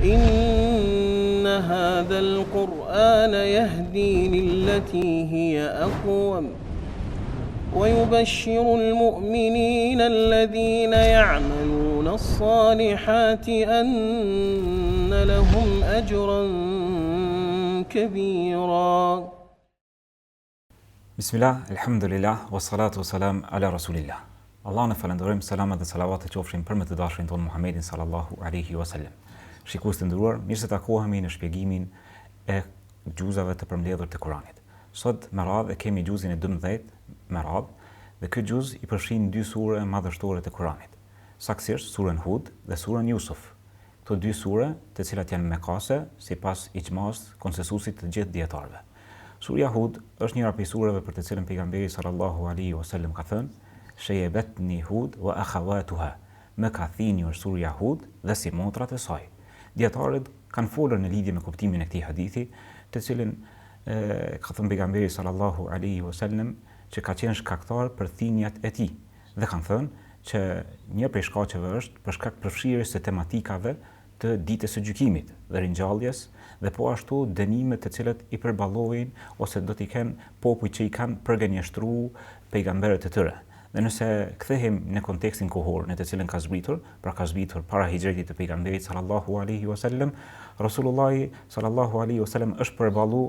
إن هذا القرآن يهدي للتي هي أقوم ويبشر المؤمنين الذين يعملون الصالحات أن لهم أجرا كبيرا Bismillah, elhamdulillah, wa salatu wa salam ala rasulillah. Allahun e falënderojmë, selamet dhe salavatet qofshin për më të dashurin tonë Muhammedin sallallahu alaihi wasallam. Shikues të nderuar, mirë se takohemi në shpjegimin e xhuzave të përmbledhur të Kuranit. Sot me radhë e kemi xhuzin e 12 me radhë dhe ky xhuz i përfshin dy sure madhështore të Kuranit. Saktësisht surën Hud dhe surën Jusuf. Këto dy sure, të cilat janë mekase, sipas ixhmasë, konsensusit të gjithë dijetarëve. Surja Hud është njëra prej sureve për të cilën Pejgamberi sallallahu alejhi o sellem ka thënë, Shejebetni Hud wa akhawatuha, Më ka thinjur surja Hud dhe simotrat e saj. Dijetarët kanë folur në lidhje me kuptimin e këtij hadithi, të cilin e ka thënë Pejgamberi sallallahu alejhi o sellem që ka qenë shkaktar për thinjat e tij dhe kanë thënë që një prej shkaqeve është për shkak përfshirjes së tematikave të ditës së gjykimit dhe ringjalljes dhe po ashtu dënimet të cilat i përballojnë ose do t'i kenë popujt që i kanë përgënjeshtru pejgamberët e tyre. Dhe nëse kthehemi në kontekstin kohor në të cilën ka zbritur, pra ka zbritur para hixhretit të pejgamberit sallallahu alaihi wasallam, Rasulullahi sallallahu alaihi wasallam është përballu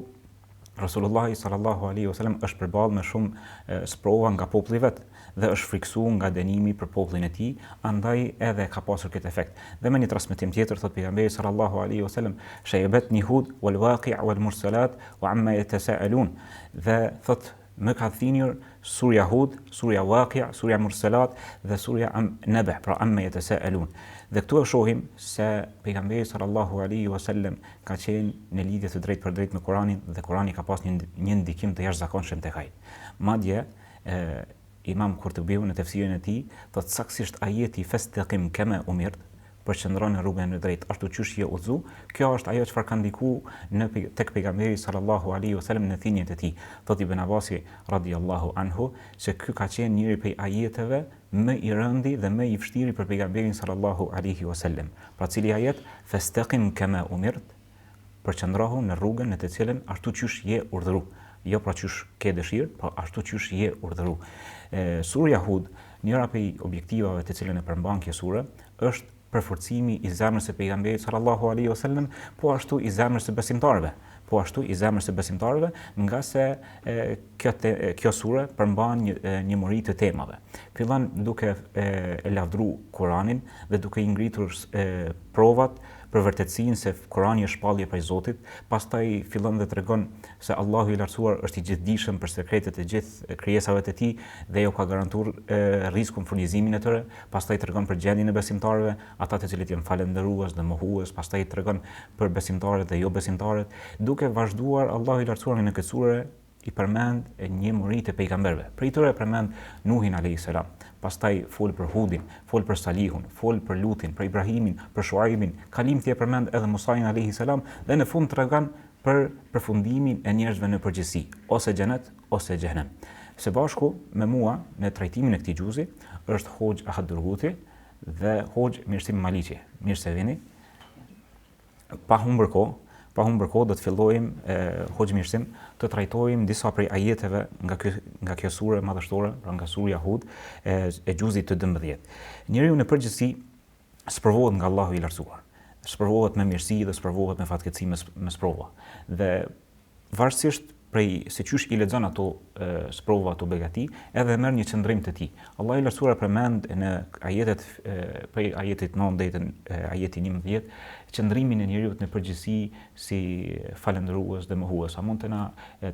Rasulullahi sallallahu alaihi wasallam është përballë me shumë sprova nga populli i vet dhe është frikësu nga dënimi për popullin e tij, andaj edhe ka pasur këtë efekt. Dhe me një transmetim tjetër thotë pejgamberi sallallahu alaihi wasallam, "Shaybatni Hud wal waqi' wal mursalat wa amma yatasaalun." Dhe thotë më ka thinjur surja Hud, surja Waqi', surja Mursalat dhe surja Am Naba, pra Amma yatasaalun. Dhe këtu e shohim se pejgamberi sallallahu alaihi wasallam ka qenë në lidhje të drejtpërdrejtë me Kuranin dhe Kurani ka pas një një ndikim të jashtëzakonshëm tek ai. Madje e, Imam Kurtubiu në tefsirin e tij thotë saktësisht ajeti festekim kema umirt, përqendro në rrugën e drejtë ashtu qysh je udhëzu, kjo është ajo çfarë ka ndiku në tek pejgamberi sallallahu alaihi wasallam në thinjet e tij. Thotë Ibn Abasi radiallahu anhu se ky ka qenë njëri prej ajeteve më i rëndi dhe më i vështiri për pejgamberin sallallahu alaihi wasallam. Pra cili ajet festekim kema umirt, përqendrohu në rrugën në të cilën ashtu qysh je urdhëru, jo pra qysh ke dëshirë, po ashtu qysh je urdhëru. Surja Hud, njëra prej objektivave të cilën e përmban kjo sure, është përforcimi i zemrës së pejgamberit sallallahu alaihi wasallam, po ashtu i zemrës së besimtarëve, po ashtu i zemrës së besimtarëve, ngase e, kjo te, kjo sure përmban një, një mori të temave. Fillon duke e, e lavdru Kuranin dhe duke i ngritur e, provat për vërtetësinë se Kurani është shpallje prej Zotit, pastaj fillon dhe tregon se Allahu i Lartësuar është i gjithëdijshëm për sekretet e gjithë krijesave të tij dhe ju ka garantuar rrizkun furnizimin e tyre, pastaj tregon për gjendjen e besimtarëve, ata të cilët janë falënderues dhe mohues, pastaj tregon për besimtarët dhe jo besimtarët, duke vazhduar Allahu i Lartësuar në këtë sure i përmend një mori të pejgamberëve. Prej tyre përmend Nuhin alayhis salam, pastaj fol për Hudin, fol për Salihun, fol për Lutin, për Ibrahimin, për Shuaibin, kalimthi e përmend edhe Musain alayhis salam dhe në fund tregon për përfundimin e njerëzve në përgjithësi, ose xhenet ose xhehenem. Së bashku me mua në trajtimin e këtij xhuzi është Hoxhë Ahad Dërguti dhe Hoxhë Mirësim Maliqi. Mirë se vini. Pa humbur kohë, pa humbur kohë do të fillojmë Hoxhë Mirësim të trajtojmë disa prej ajeteve nga ky nga kjo sure madhështore, pra nga surja Hud e, e xhuzit të 12. Njeriu në përgjithësi sprovohet nga Allahu i Lartësuar. Sprovohet me mirësi dhe sprovohet me fatkeqësi me, me sprova. Dhe varësisht prej se qysh i lexon ato sprova, ato begati, edhe merr një qëndrim të tij. Allahu i Lartësuar përmend në ajetet prej ajetit 9 deri te ajeti 11 qëndrimin e njeriut në përgjithësi si falënderues dhe mohues. A mund të na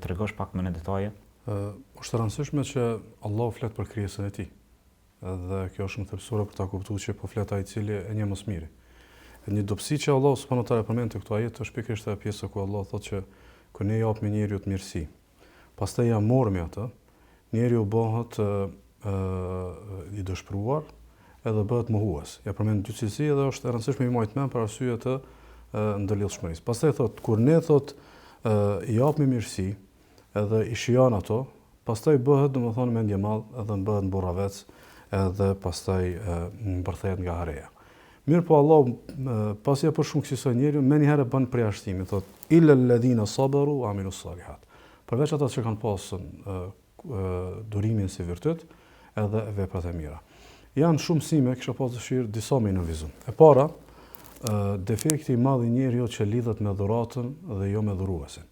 tregosh pak më në detaje? Ë, është e rëndësishme që Allahu flet për krijesën e tij. Dhe kjo është shumë thelbësore për ta kuptuar që po flet ai i cili e njeh më së miri. E një dobësi që Allahu subhanahu wa taala përmend te këto ajete është pikërisht ajo pjesa ku Allahu thotë që kur ne japim njeriut mirësi, pastaj ia marrim atë, njeriu bëhet ë i dëshpëruar edhe bëhet mohues. Ja përmend dy cilësi edhe është e rëndësishme me i majt mend për arsye të ndërlidhshmërisë. Pastaj thotë kur ne thotë i japim mirësi, edhe i shijon ato, pastaj bëhet domethënë mendjemadh edhe bëhet mburravec edhe pastaj mbërthehet nga hareja. Mirëpo Allahu pasi e përshkruan kësisoj njeriun, menjëherë bën përjashtimin, thotë illa alladhina sabaru wa amilu salihat. Përveç ata që kanë pasur durimin si virtyt edhe veprat e mira. Janë shumë mësime, kisha pas dëshirë disa me nënvizu. E para, defekti i madh i njeriut që lidhet me dhuratën dhe jo me dhuruesin.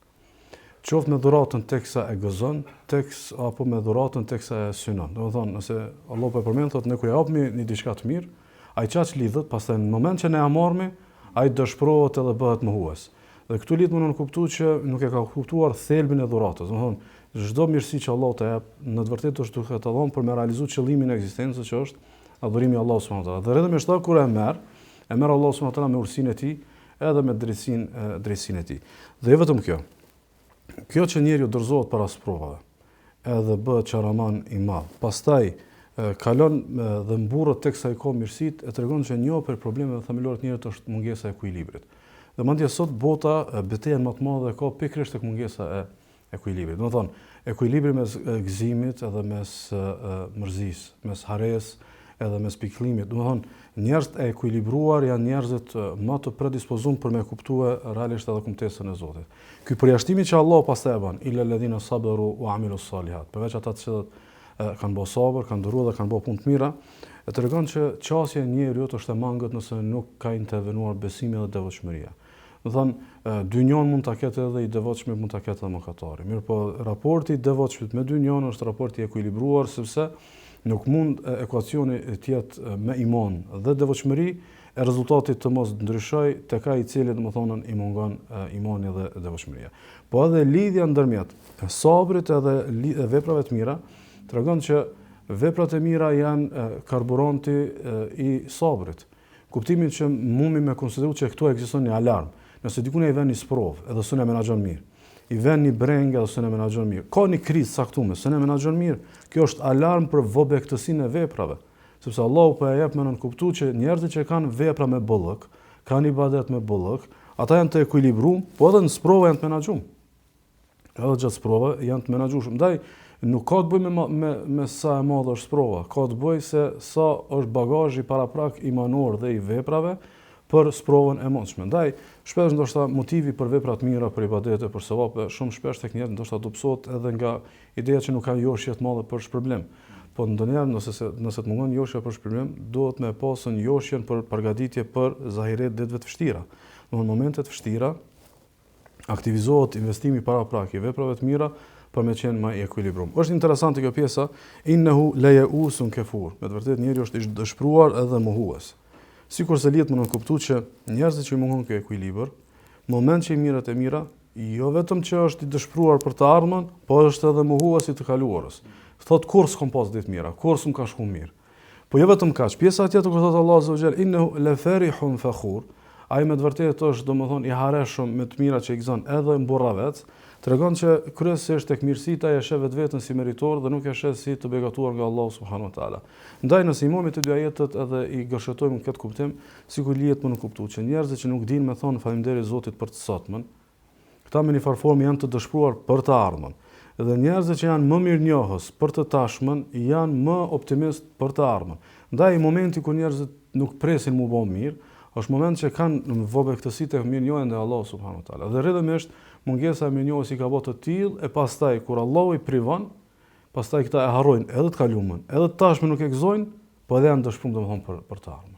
Qoftë me dhuratën teksa e gëzon, teks apo me dhuratën teksa e synon. Domethënë, nëse Allahu po e përmend thotë ne kur ja japmi një diçka të mirë, ai qaq lidhet, pastaj në moment që ne ja marrmi, ai dëshpërohet edhe bëhet mohues. Dhe këtu lihet me nënkuptu që nuk e ka kuptuar thelbin e dhuratës. Domethënë, çdo mirësi që Allahu të jep, në të vërtetë është duke të dhënë për me realizu qëllimin e ekzistencës që është adhurimi i Allahut subhanahu wa taala. Dhe rrjedhimisht kur e merr, e merr Allahu subhanahu wa taala me urtësinë e tij, edhe me drejtësinë drejtësinë e tij. Dhe jo vetëm kjo. Kjo që njeriu dorëzohet para sprovave, edhe bëhet qaraman i madh. Pastaj kalon dhe mburret teksa i ka mirësitë, e tregon që një prej problemeve themelore të njeriut është mungesa e ekuilibrit. Dhe madje sot bota betejën më të madhe ka pikërisht tek mungesa e ekuilibrit. Domethënë, ekuilibri mes gëzimit edhe mes mërzisë, mes haresë edhe mes pikëllimit. Domethënë, njerëzit e ekuilibruar janë njerëzit më të predispozum për me kuptue realisht edhe kumtesën e Zotit. Ky përjashtimi që Allahu pastaj e bën, illa alladhina sabaru wa amilu salihat, përveç ata të cilët kanë bërë sabër, kanë duruar dhe kanë bërë punë të mira, e tregon që qasja e njeriut është e mangët nëse nuk ka intervenuar besimi dhe devotshmëria. Domethënë, dynjon mund ta ketë edhe i devotshmi, mund ta ketë edhe mëkatari. Mirëpo, raporti i devotshmit me dynjon është raport i ekuilibruar, sepse nuk mund ekuacioni të jetë me iman dhe devotshmëri, e rezultati të mos ndryshojë tek ai i cili, domethënë, i mungon imani dhe devotshmëria. Po edhe lidhja ndërmjet sabrit edhe veprave të mira tregon që veprat e mira janë karburanti i sabrit. Kuptimin që mundmi me konsideru që këtu ekziston një alarm. Nëse dikun i vjen një sprovë, edhe s'un e menaxhon mirë. I vjen një brengë edhe s'un e menaxhon mirë. Ka një krizë caktume, s'un e menaxhon mirë. Kjo është alarm për vobektësinë e veprave. Sepse Allahu po e jep me nënkuptu që njerëzit që kanë vepra me bollëk, kanë ibadet me bollëk, ata janë të ekuilibrum, po edhe në sprova janë të menaxhum. Edhe gjatë sprovave janë të menaxhueshëm. Ndaj nuk ka të bëjë me me me sa e madhe është sprova, ka të bëjë se sa është bagazhi paraprak imanor dhe i veprave për sprovën e mundshme. Ndaj shpesh ndoshta motivi për vepra të mira, për ibadete, për sevape, shumë shpesh tek njerëzit ndoshta dobësohet edhe nga ideja që nuk ka joshje të madhe për shpërblim. Po ndonjëherë nëse se, nëse të mungon joshja për shpërblim, duhet me pasën joshjen për përgatitje për zahiret ditëve të vështira. Në momente të vështira, aktivizohet investimi paraprak i veprave të mira për me qenë më i ekuilibrum. Është interesante kjo pjesa, innehu le jeusun kefur. Me të vërtetë njeriu është i dëshpëruar edhe mohues. Sikurse lihet me nënkuptu që njerëzit që i mungon ky ekuilibër, moment që i merret e mira, jo vetëm që është i dëshpëruar për të ardhmen, po është edhe mohues i të kaluarës. Thotë kurrë s'kom pas ditë mira, kurrë s'm ka shku mirë. Po jo vetëm kaq, pjesa tjetër kur thotë Allahu azza wa jall innehu le farihun fakhur, ai me të vërtetë është domethënë i hareshëm me të mira që i gëzon edhe mburravec, tregon që kryesisht tek mirësitë ai e sheh vetveten si meritor dhe nuk e sheh si të begatuar nga Allahu subhanahu wa taala. Ndaj nëse i marrim të dy ajetet edhe i gërshetojmë në këtë kuptim, sikur lihet me nënkuptu që njerëzit që nuk dinë me thonë faleminderit Zotit për të sotmen, Këta me një farë forme janë të dëshpëruar për të ardhmen. Dhe njerëzit që janë më mirënjohës për të tashmen janë më optimistë për të ardhmen. Ndaj momenti kur njerëzit nuk presin mu bo mirë, është moment që kanë vobektësi te mirënjohja ndaj Allahut subhanahu wa taala. Dhe rrjedhimisht mungesa e mirënjohjes i ka bërë të tillë e pastaj kur Allahu i privon, pastaj këta e harrojnë edhe të kalumen, edhe të tashmen nuk e gëzojnë, Po edhe janë dëshprum domethënë për për të ardhmen.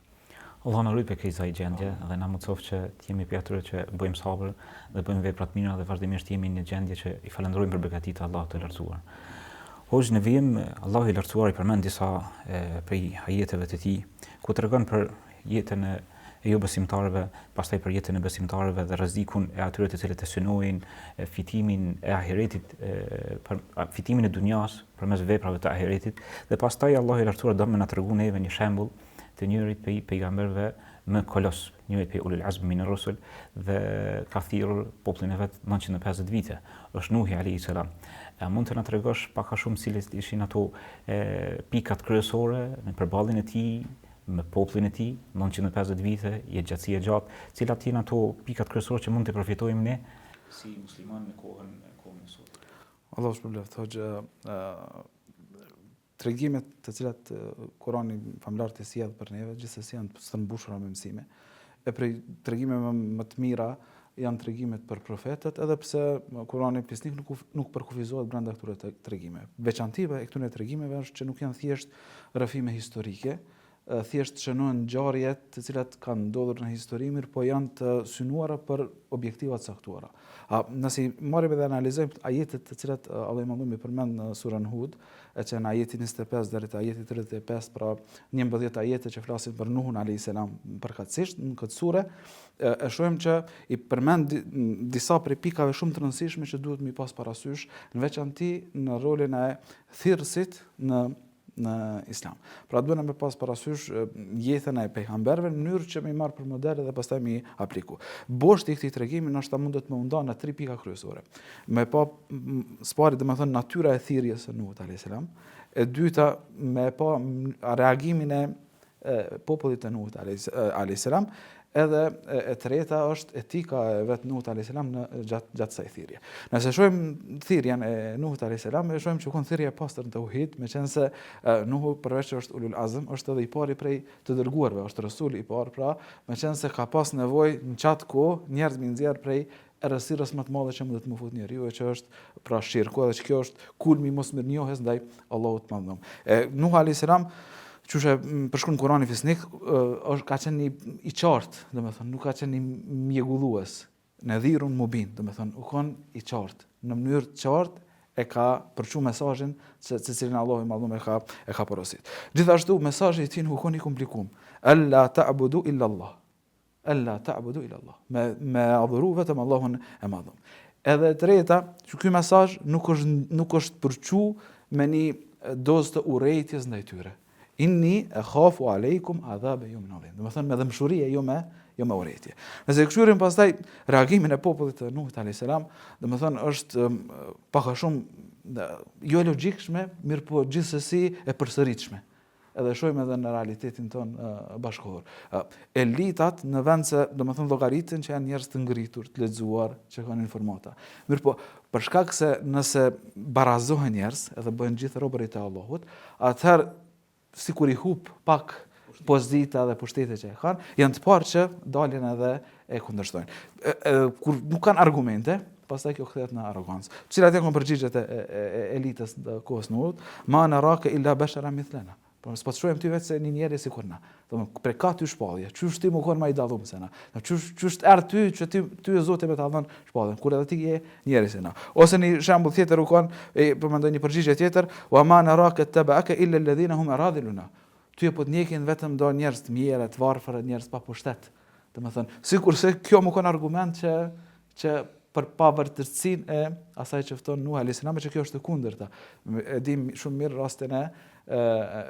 Allahu na ruajt prej kësaj gjendje dhe na mundësoftë që të jemi prej atyre që bëjmë sabër dhe bëjmë vepra të mira dhe vazhdimisht jemi në gjendje që i falënderojmë për begatitë e Allahut të lartësuar. Hoxhë në vijim Allahu i lartësuar i përmend disa e, prej ajeteve të tij ku tregon për jetën e e jobesimtarëve, pastaj për jetën e besimtarëve dhe rrezikun e atyre të cilët e synojnë fitimin e ahiretit, e, për fitimin e dunjas përmes veprave të ahiretit dhe pastaj Allahu i lartësuar do me na tregu neve një shembull të njërit prej pejgamberëve më kolos, njërit prej ulul azmi min rusul dhe ka thirrur popullin e vet 950 vite. Është Nuhi alayhi salam. A mund të na tregosh pak a shumë cilat ishin ato e, pikat kryesore në përballjen e tij me popullin e tij, 950 vite, jetëgjatësi e gjatë, cilat janë ato pikat kryesore që mund të përfitojmë ne si muslimanë në kohën e kohën e sotme? Allahu të shpërbleftë, hoxhë. Tregimet të cilat Kurani famëlartë i sjell për neve, gjithsesi janë të stërmbushura me mësime. E prej tregimeve më të mira janë tregimet për profetët, edhe pse Kurani fisnik nuk nuk përkufizohet brenda këtyre tregimeve. Veçantia e këtyre tregimeve është që nuk janë thjesht rrëfime historike, thjesht shënojnë ngjarje të cilat kanë ndodhur në histori, mirëpo janë të synuara për objektiva të caktuara. A, nëse i marrim edhe analizojmë ajetet të cilat Allahu i Madhëruar i përmend në surën Hud, e që në ajeti 25 deri te ajeti 35, pra 11 ajete që flasin për Nuhun alayhis salam përkatësisht në këtë sure, e, e shohim që i përmend disa prej pikave shumë të rëndësishme që duhet mi pas parasysh, në veçanti në rolin e thirrësit në në islam. Pra duhet me pas parasysh jetën e pejgamberëve në mënyrë që me i marr për model dhe pastaj me i apliku. Boshti i këtij tregimi ndoshta mundet me u nda në tri pika kryesore. Me pa së pari domethënë natyra e thirrjes së Nuhut alayhis salam, e dyta me pa reagimin e popullit të Nuhut alayhis salam, edhe e treta është etika e vet Nuhut alayhis salam në gjatë gjatë kësaj thirrje. Nëse shohim thirrjen e Nuhut alayhis salam, e shohim që u kon thirrje e pastër në tauhid, meqenëse Nuhu përveç që është ulul azm, është edhe i pari prej të dërguarve, është resul i parë, pra, meqenëse ka pas nevojë në qat kohë njerëz me nxjerr prej errësirës më të madhe që mundet me u fut njeriu e që është pra shirku edhe që kjo është kulmi i mosmirënjohjes ndaj Allahut të Madhëruar. E Nuh alayhis salam qysh e përshkruan Kurani fisnik, është ka qenë i, i qartë, domethënë nuk ka qenë i mjegullues. Nedhirun mubin, domethënë u kon i qartë, në mënyrë të qartë e ka përçu mesazhin se të cilin Allahu i Madhëruar e ka e ka porosit. Gjithashtu mesazhi i tij nuk u kon i komplikum. Alla ta'budu illa Allah. Alla ta'budu illa Allah. Me me adhuru vetëm Allahun e Madhëruar. Edhe e treta, që ky mesazh nuk është nuk është përçu me një dozë të urrejtjes ndaj tyre. Inni akhafu alaykum adhab yawmin adhim. Domethënë me dhembshuri e jo me jo me urrejtje. Nëse e kqyrim pastaj reagimin e popullit të Nuhit alayhis salam, domethënë është pak a shumë jo e logjikshme, mirëpo gjithsesi e përsëritshme. Edhe shohim edhe në realitetin tonë bashkëkohor. Elitat në vend se, domethënë llogariten që janë njerëz të ngritur, të lexuar, që kanë informata. Mirëpo, për shkak se nëse barazohen njerëz edhe bëhen gjithë robërit e Allahut, atëherë sikur i hup pak pozita dhe pushtete që e kanë, janë të parë që dalin edhe e kundërshtojnë. E, e, kur nuk kanë argumente, pastaj kjo kthehet në arrogancë. Cilat janë përgjigjet e, e, e elitës të kohës Nuhut? Ma narake illa besheren mithlena. Po s'po të shohim ty veç se një njeri sikur na. Domthon prej ka ty shpallje. Qysh ti me kon ma i dallum se na. Do qysh qysh të erdh ty që ty ty e Zoti me ta dhën shpalljen, kur edhe ti je njeri si na. Ose një shembull tjetër u kon, e po mendoj një përgjigje tjetër, wa ma narake tebeake illa alladhina hum aradhiluna. Ty po të ndjekin vetëm do njerëz të mjerë, të varfër, njerëz pa pushtet. Domethënë, sikurse kjo me kon argument që që për pavërtetësinë e asaj që fton Nuh alayhis salam, që kjo është e kundërta. E dim shumë mirë rastin e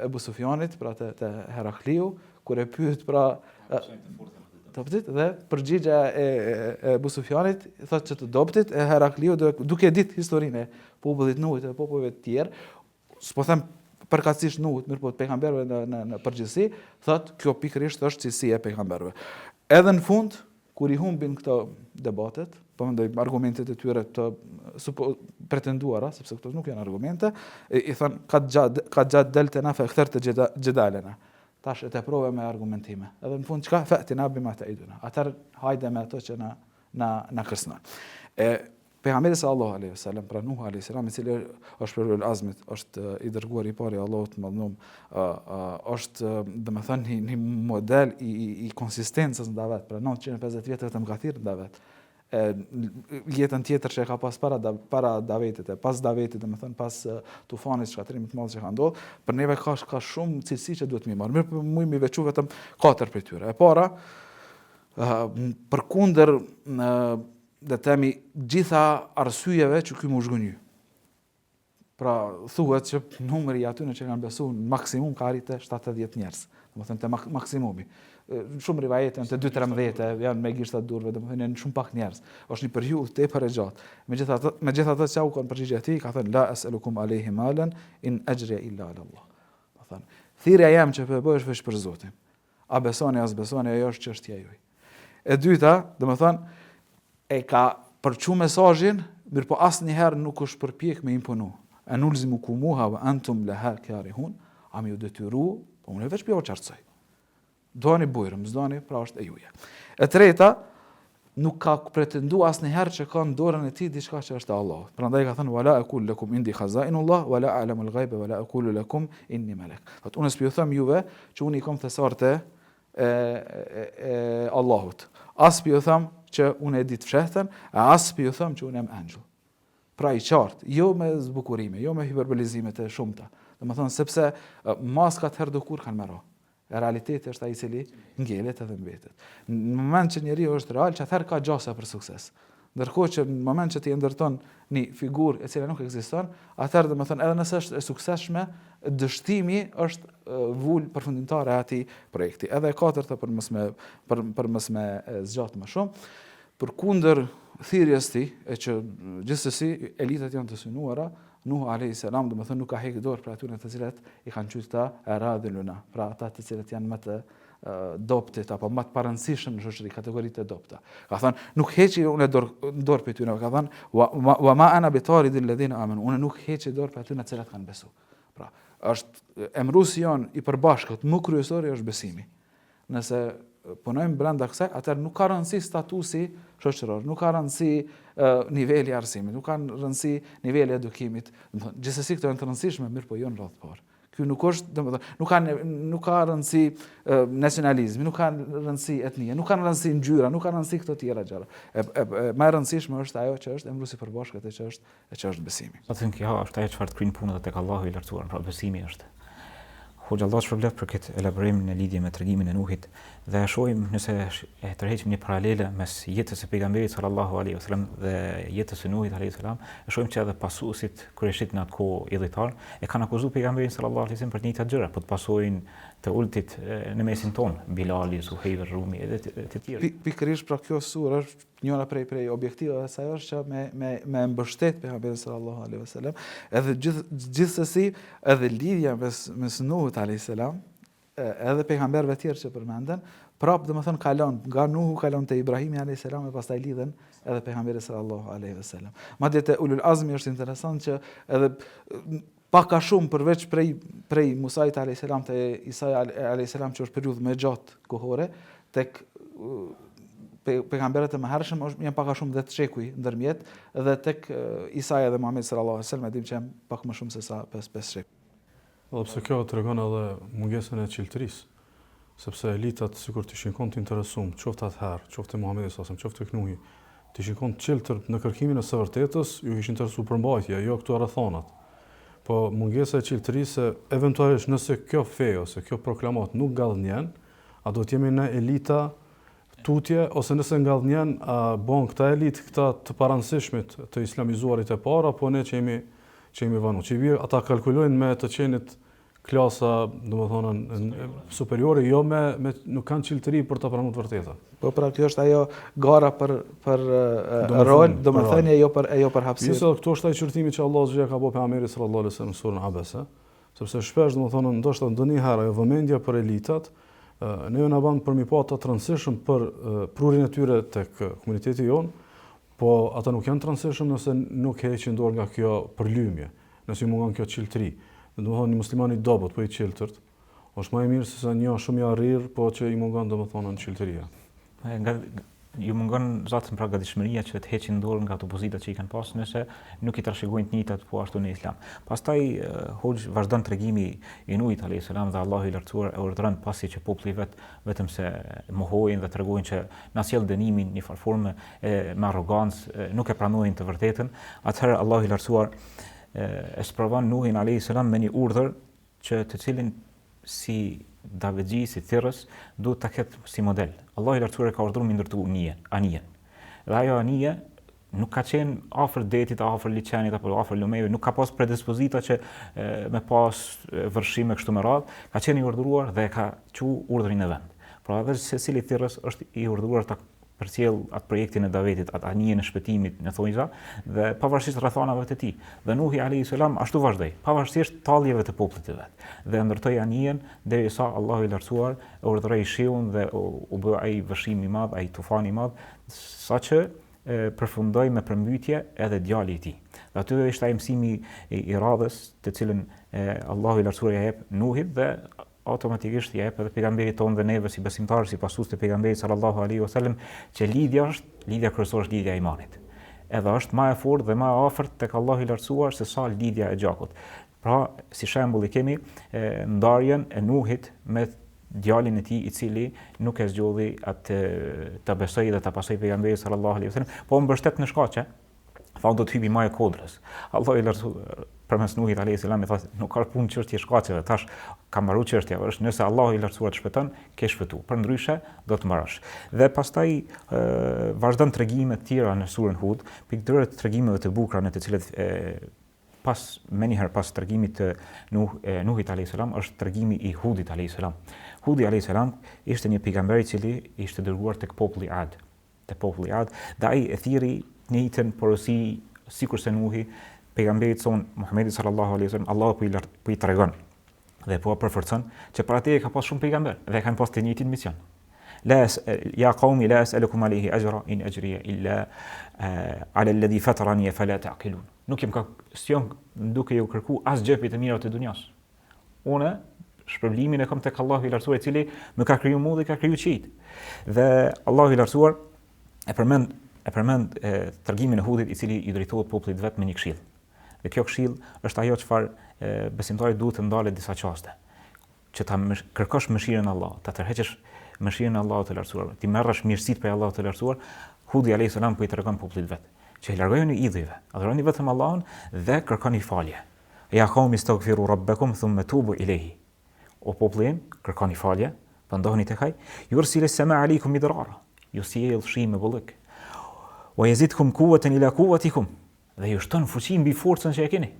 Ebu Sufjanit, pra te, te Herakliu, kur e pyet pra të dobtit dhe përgjigja e, e Ebu Sufjanit thotë që të dobtit e Herakliu duke ditë historinë e popullit Nuhit dhe popujve të tjerë, s'po them përkatësisht Nuhut, mirëpo të pejgamberëve në në në përgjithësi, thotë kjo pikërisht është cilësi e pejgamberëve. Edhe në fund kur i humbin këto debatet, po mendoj argumentet e tyre të supo, pretenduara, sepse këto nuk janë argumente, i, i thonë kad xhadaltena fe ektherte xhedalena. Tash e teprove me argumentime. Edhe në fund çka fe'tina bima te'iduna. Atëherë hajde me ato që na na na kërcënon. E Pejgamberi sallallahu alaihi wasallam, pra Nuhu alaihi salam, i cili është prej ulul azmit, është i dërguar i parë i Allahut të madhnum, është domethënë një, një model i, i, i konsistencës në davet, pra 950 vjet vetëm ka thirrë në davet. E, jetën tjetër që e ka pas para, da, para davetit, e pas davetit, domethënë pas tufanit, shkatërrimit të madh që ka ndodhur, për neve ka, ka shumë cilësi që duhet m'i marrë. Mirëpo muj m'i veçu vetëm katër prej tyre. E para, përkundër le të themi gjitha arsyeve që ky m'u zhgënjy. Pra thuhet që numri i atyre që kanë besuar në maksimum ka arritë te 70 njerëz, domethënë te maksimumi. Shumë rivajete janë te 2-13, janë me gishta të durve, domethënë janë shumë pak njerëz. Është një periudhë tepër e gjatë. Megjithatë, megjithatë çka u kanë përgjigja e tij, ka thënë la es'elukum alejhi malen in ejri illa ala Allah. Domethënë, thirrja jem që po e bëj është veç për Zotin. A besoni, a s'besoni, ajo është çështja juaj. E dyta, domethënë, e ka përçu mesazhin, mirëpo asnjëherë nuk është përpjek me imponu. Enulzimukumuha wa antum laha karihun, a me ju detyru, po unë veç po jau qartësoj. Doni bujrum, s'doni, pra është e juja. E treta, nuk ka pretendu asnjëherë që ka në dorën e tij diçka që është e Allahut. Prandaj ka thënë wala aqul lakum indi khazainullah wala a'lamu al-ghaiba wala aqulu lakum inni malak. Thotë unë s'po ju them juve që unë i kam thesarët e e, e, e Allahut. As po ju them që unë e di të fshehtën, e as po ju them që unë jam engjëll. Pra i qartë, jo me zbukurime, jo me hiperbolizime të shumta. Domethënë sepse maskat herdokur kanë me ra. Realiteti është ai i cili ngelet edhe mbetet. Në moment që njeriu është real, qatëherë ka gjasa për sukses. Ndërkohë që në moment që ti e ndërton një figurë e cila nuk ekziston, atëherë domethënë edhe nëse është e suksesshme, dështimi është vulë përfundimtare e atij projekti. Edhe e katërta për mos me për për mos me zgjat më shumë, përkundër thirrjes tij, e që gjithsesi elitat janë të synuara, Nuhu alejhi selam, domethënë nuk ka hek dorë prej atyre të cilët i kanë quajtur këta eradhiluna, pra ata të cilët janë më të dobtit apo më të parëndësishëm në shoqëri, kategoritë e dobta. Ka thënë, nuk heqi unë dorë dorë prej tyre, ka thënë, wa, wa ma ana bi taridil ledhina amanu, unë nuk heqi dorë prej atyre të cilët kanë besu. Pra, është emëruesi jonë i përbashkët, më kryesori është besimi. Nëse punojmë brenda kësaj, atëherë nuk ka rëndësi statusi shoqëror, nuk ka rëndësi niveli i arsimit, nuk ka rëndësi niveli i edukimit. Domethënë, gjithsesi këto janë të rëndësishme, mirëpo jo në radhë të parë. Ky nuk është, domethënë, nuk ka nuk ka rëndësi nacionalizmi, nuk ka rëndësi etnia, nuk ka rëndësi ngjyra, nuk ka rëndësi këto tjera gjëra. E, e, e më e rëndësishme është ajo që është emëruesi i përbashkët e që është e që është besimi. Do të thënë kjo është ajo çfarë të kryen punët tek Allahu i lartësuar, pra besimi është. Hoxhë Allahu të shpërbleftë për këtë elaborim në lidhje me tregimin e Nuhit dhe e shohim nëse e tërheqim një paralele mes jetës së pejgamberit sallallahu alaihi wasallam dhe jetës së Nuhit alaihi salam, e shohim që edhe pasuesit kurejshit në atë kohë idhujtar e kanë akuzuar pejgamberin sallallahu alaihi wasallam për të njëjtat gjëra, po të pasojnë të ultit në mesin tonë, Bilali, Suhejb Rumi edhe të tjerë. Pikërisht pra kjo sure është njëra prej prej objektivave saj është që me me me mbështet pejgamberin sallallahu alaihi wasallam, edhe gjith, gjithsesi edhe lidhja mes mes Nuhut alaihi salam, edhe pejgamberëve të tjerë që përmenden, prap domethënë kalon nga Nuhu kalon te Ibrahimi alaihi salam e pastaj lidhen edhe pejgamberi sallallahu alaihi wasallam. Madje te Ulul Azmi është interesant që edhe pak a shumë përveç prej prej Musait alayhis salam te Isa alayhis salam që është periudhë më e gjatë kohore tek pejgamberët e mëhershëm është janë pak a shumë 10 shekuj ndërmjet dhe tek Isa dhe Muhamedi sallallahu alaihi wasallam e dimë që janë pak më shumë se sa 5 5 shekuj. Edhe pse kjo tregon edhe mungesën e çiltërisë, sepse elitat sikur të ishin kon të interesum, qoftë atëherë, qoftë te Muhamedi sallallahu alaihi wasallam, qoftë tek Nuhi, të ishin kon të çiltër në kërkimin e së vërtetës, ju kishin interesu përmbajtja, jo këto rrethanat. Po mungesa e çiltërisë, eventualisht nëse kjo fe ose kjo proklamatë nuk ngadhnjen, a do të jemi ne elita tutje ose nëse ngadhnjen, a bon këta elitë, këta të parëndësishmit, të islamizuarit e parë apo ne që jemi që jemi vonu. Që i bie ata kalkulojnë me të qenit klasa, domethënë superiore, jo me, me nuk kanë çiltëri për ta pranuar të vërtetën. Po pra kjo është ajo gara për për rol, domethënë jo për e jo për hapësirë. Nëse këtu është ai qortimi që Allahu xhela ka bërë pejgamberit sallallahu alaihi wasallam në surën Abese, sepse shpesh domethënë ndoshta ndonjëherë ajo vëmendja për elitat, ne na bën për mi pa ata të rëndësishëm për prurjen e tyre tek komuniteti jonë, Po ata nuk janë të rëndësishëm nëse nuk heqin dorë nga kjo përlymje, nëse ju mungon kjo çiltëri. Domethënë një musliman i dobët, po i çiltërt, është më i mirë se sa një shumë i arrirë, po që i mungon domethënë çiltëria. Nga ju mungon zaten pra gatishmëria që të heqin dorë nga ato pozitat që i kanë pasur nëse nuk i trashëgojnë të njëjtat po ashtu në islam. Pastaj hoxhë vazhdon tregimi i Nuhit alayhis salam dhe Allahu i lartësuar e urdhëron pasi që populli vet vetëm se mohojnë dhe tregojnë që na sjell dënimin në një farë forme e me arrogancë nuk e pranojnë të vërtetën, atëherë Allahu i lartësuar e sprovon Nuhin alayhis salam me një urdhër që të cilin si davetxhi, si thirrës, duhet ta ketë si model. Allahu i lartësuar e ka urdhëruar me ndërtu anijen, anijen. Dhe ajo anije nuk ka qenë afër detit, afër liqenit apo afër lumeve, nuk ka pas predispozita që e, me pas vërshime kështu me radhë, ka qenë i urdhëruar dhe e ka çu urdhrin në vend. Pra edhe secili thirrës është i urdhëruar ta përcjell atë projektin e davetit, atë anijen e shpëtimit në thonjza dhe pavarësisht rrethanave të tij. Dhe Nuhi alayhis salam ashtu vazhdoi, pavarësisht talljeve të popullit të vet. Dhe ndërtoi anijen derisa Allahu i lartësuar e urdhëroi shiun dhe u, u bë ai vërshim i madh, ai tufan i madh, saqë përfundoi me përmbytje edhe djali i tij. Dhe aty është ai mësimi i, i radhës të cilën e, Allahu i lartësuar ia jep Nuhit dhe automatikisht ia jep edhe pejgamberit tonë dhe neve si besimtarë, si pasues të pejgamberit sallallahu alaihi wasallam, që lidhja është, lidhja kryesore është lidhja e imanit. Edhe është më e fortë dhe më e afërt tek Allahu i lartësuar se sa lidhja e gjakut. Pra, si shembull i kemi e, ndarjen e Nuhit me djalin e tij i cili nuk e zgjodhi atë ta besojë dhe ta pasojë pejgamberin sallallahu alaihi wasallam, po u mbështet në shkaqe, tha do të hypi majë kodrës. Allahu i lartësuar përmes Nuhit alayhis salam i tha nuk ka punë çështje shkaqeve, tash ka mbaru çështja, është nëse Allahu i lartësuar të shpëton, ke shpëtu. Përndryshe do të mbarosh. Dhe pastaj e, vazhdon tregime të tjera në surën Hud, prej këtyre tregimeve të bukura në të cilët e, pas menjëherë pas tregimit të Nuh, e, Nuhit alayhis salam është tregimi i Hudit alayhis salam. Hudi alayhis salam ishte një pejgamber i cili ishte dërguar tek populli Ad, te populli Ad, dhe ai e thirri të njëjtën porosi sikurse Nuhi, pejgamberit tonë Muhamedit sallallahu alaihi wasallam, Allahu po i lart, po i tregon dhe po e përforcon që para teje ka pas shumë pejgamber dhe kanë pas të njëjtin mision. La es, ja qaumi la es'alukum alayhi ajra in ajriya illa ala alladhi fatarani fala ta'qilun. Nuk jam ka s'jam duke ju kërku asgjë prej të mirave të dunjas. Unë shpërblimin e kam tek Allahu i Lartësuar i cili më ka kriju mua dhe ka kriju qiejt. Dhe Allahu i Lartësuar e përmend e përmend e, tregimin e Hudit i cili i drejtohet popullit vet me një këshillë. Dhe kjo këshillë është ajo çfarë besimtari duhet të ndalet disa çaste që ta mësh, kërkosh mëshirën e Allahut, ta tërheqësh mëshirën e Allahut të Lartësuar, t'i merrësh mirësitë prej Allahut të Lartësuar, Hudi alayhis salam po i tregon popullit vet, që largojuni idhujve, adhuroni vetëm Allahun dhe kërkoni falje. Ja qaumi istaghfiru rabbakum thumma tubu ilayhi. O populli im, kërkoni falje, pendohuni tek ai, yursilis sama alaykum midrara. Ju sjell shi me bollëk. Wa yazidkum quwwatan ila quwwatikum. Dhe ju shton fuqi mbi forcën që e keni.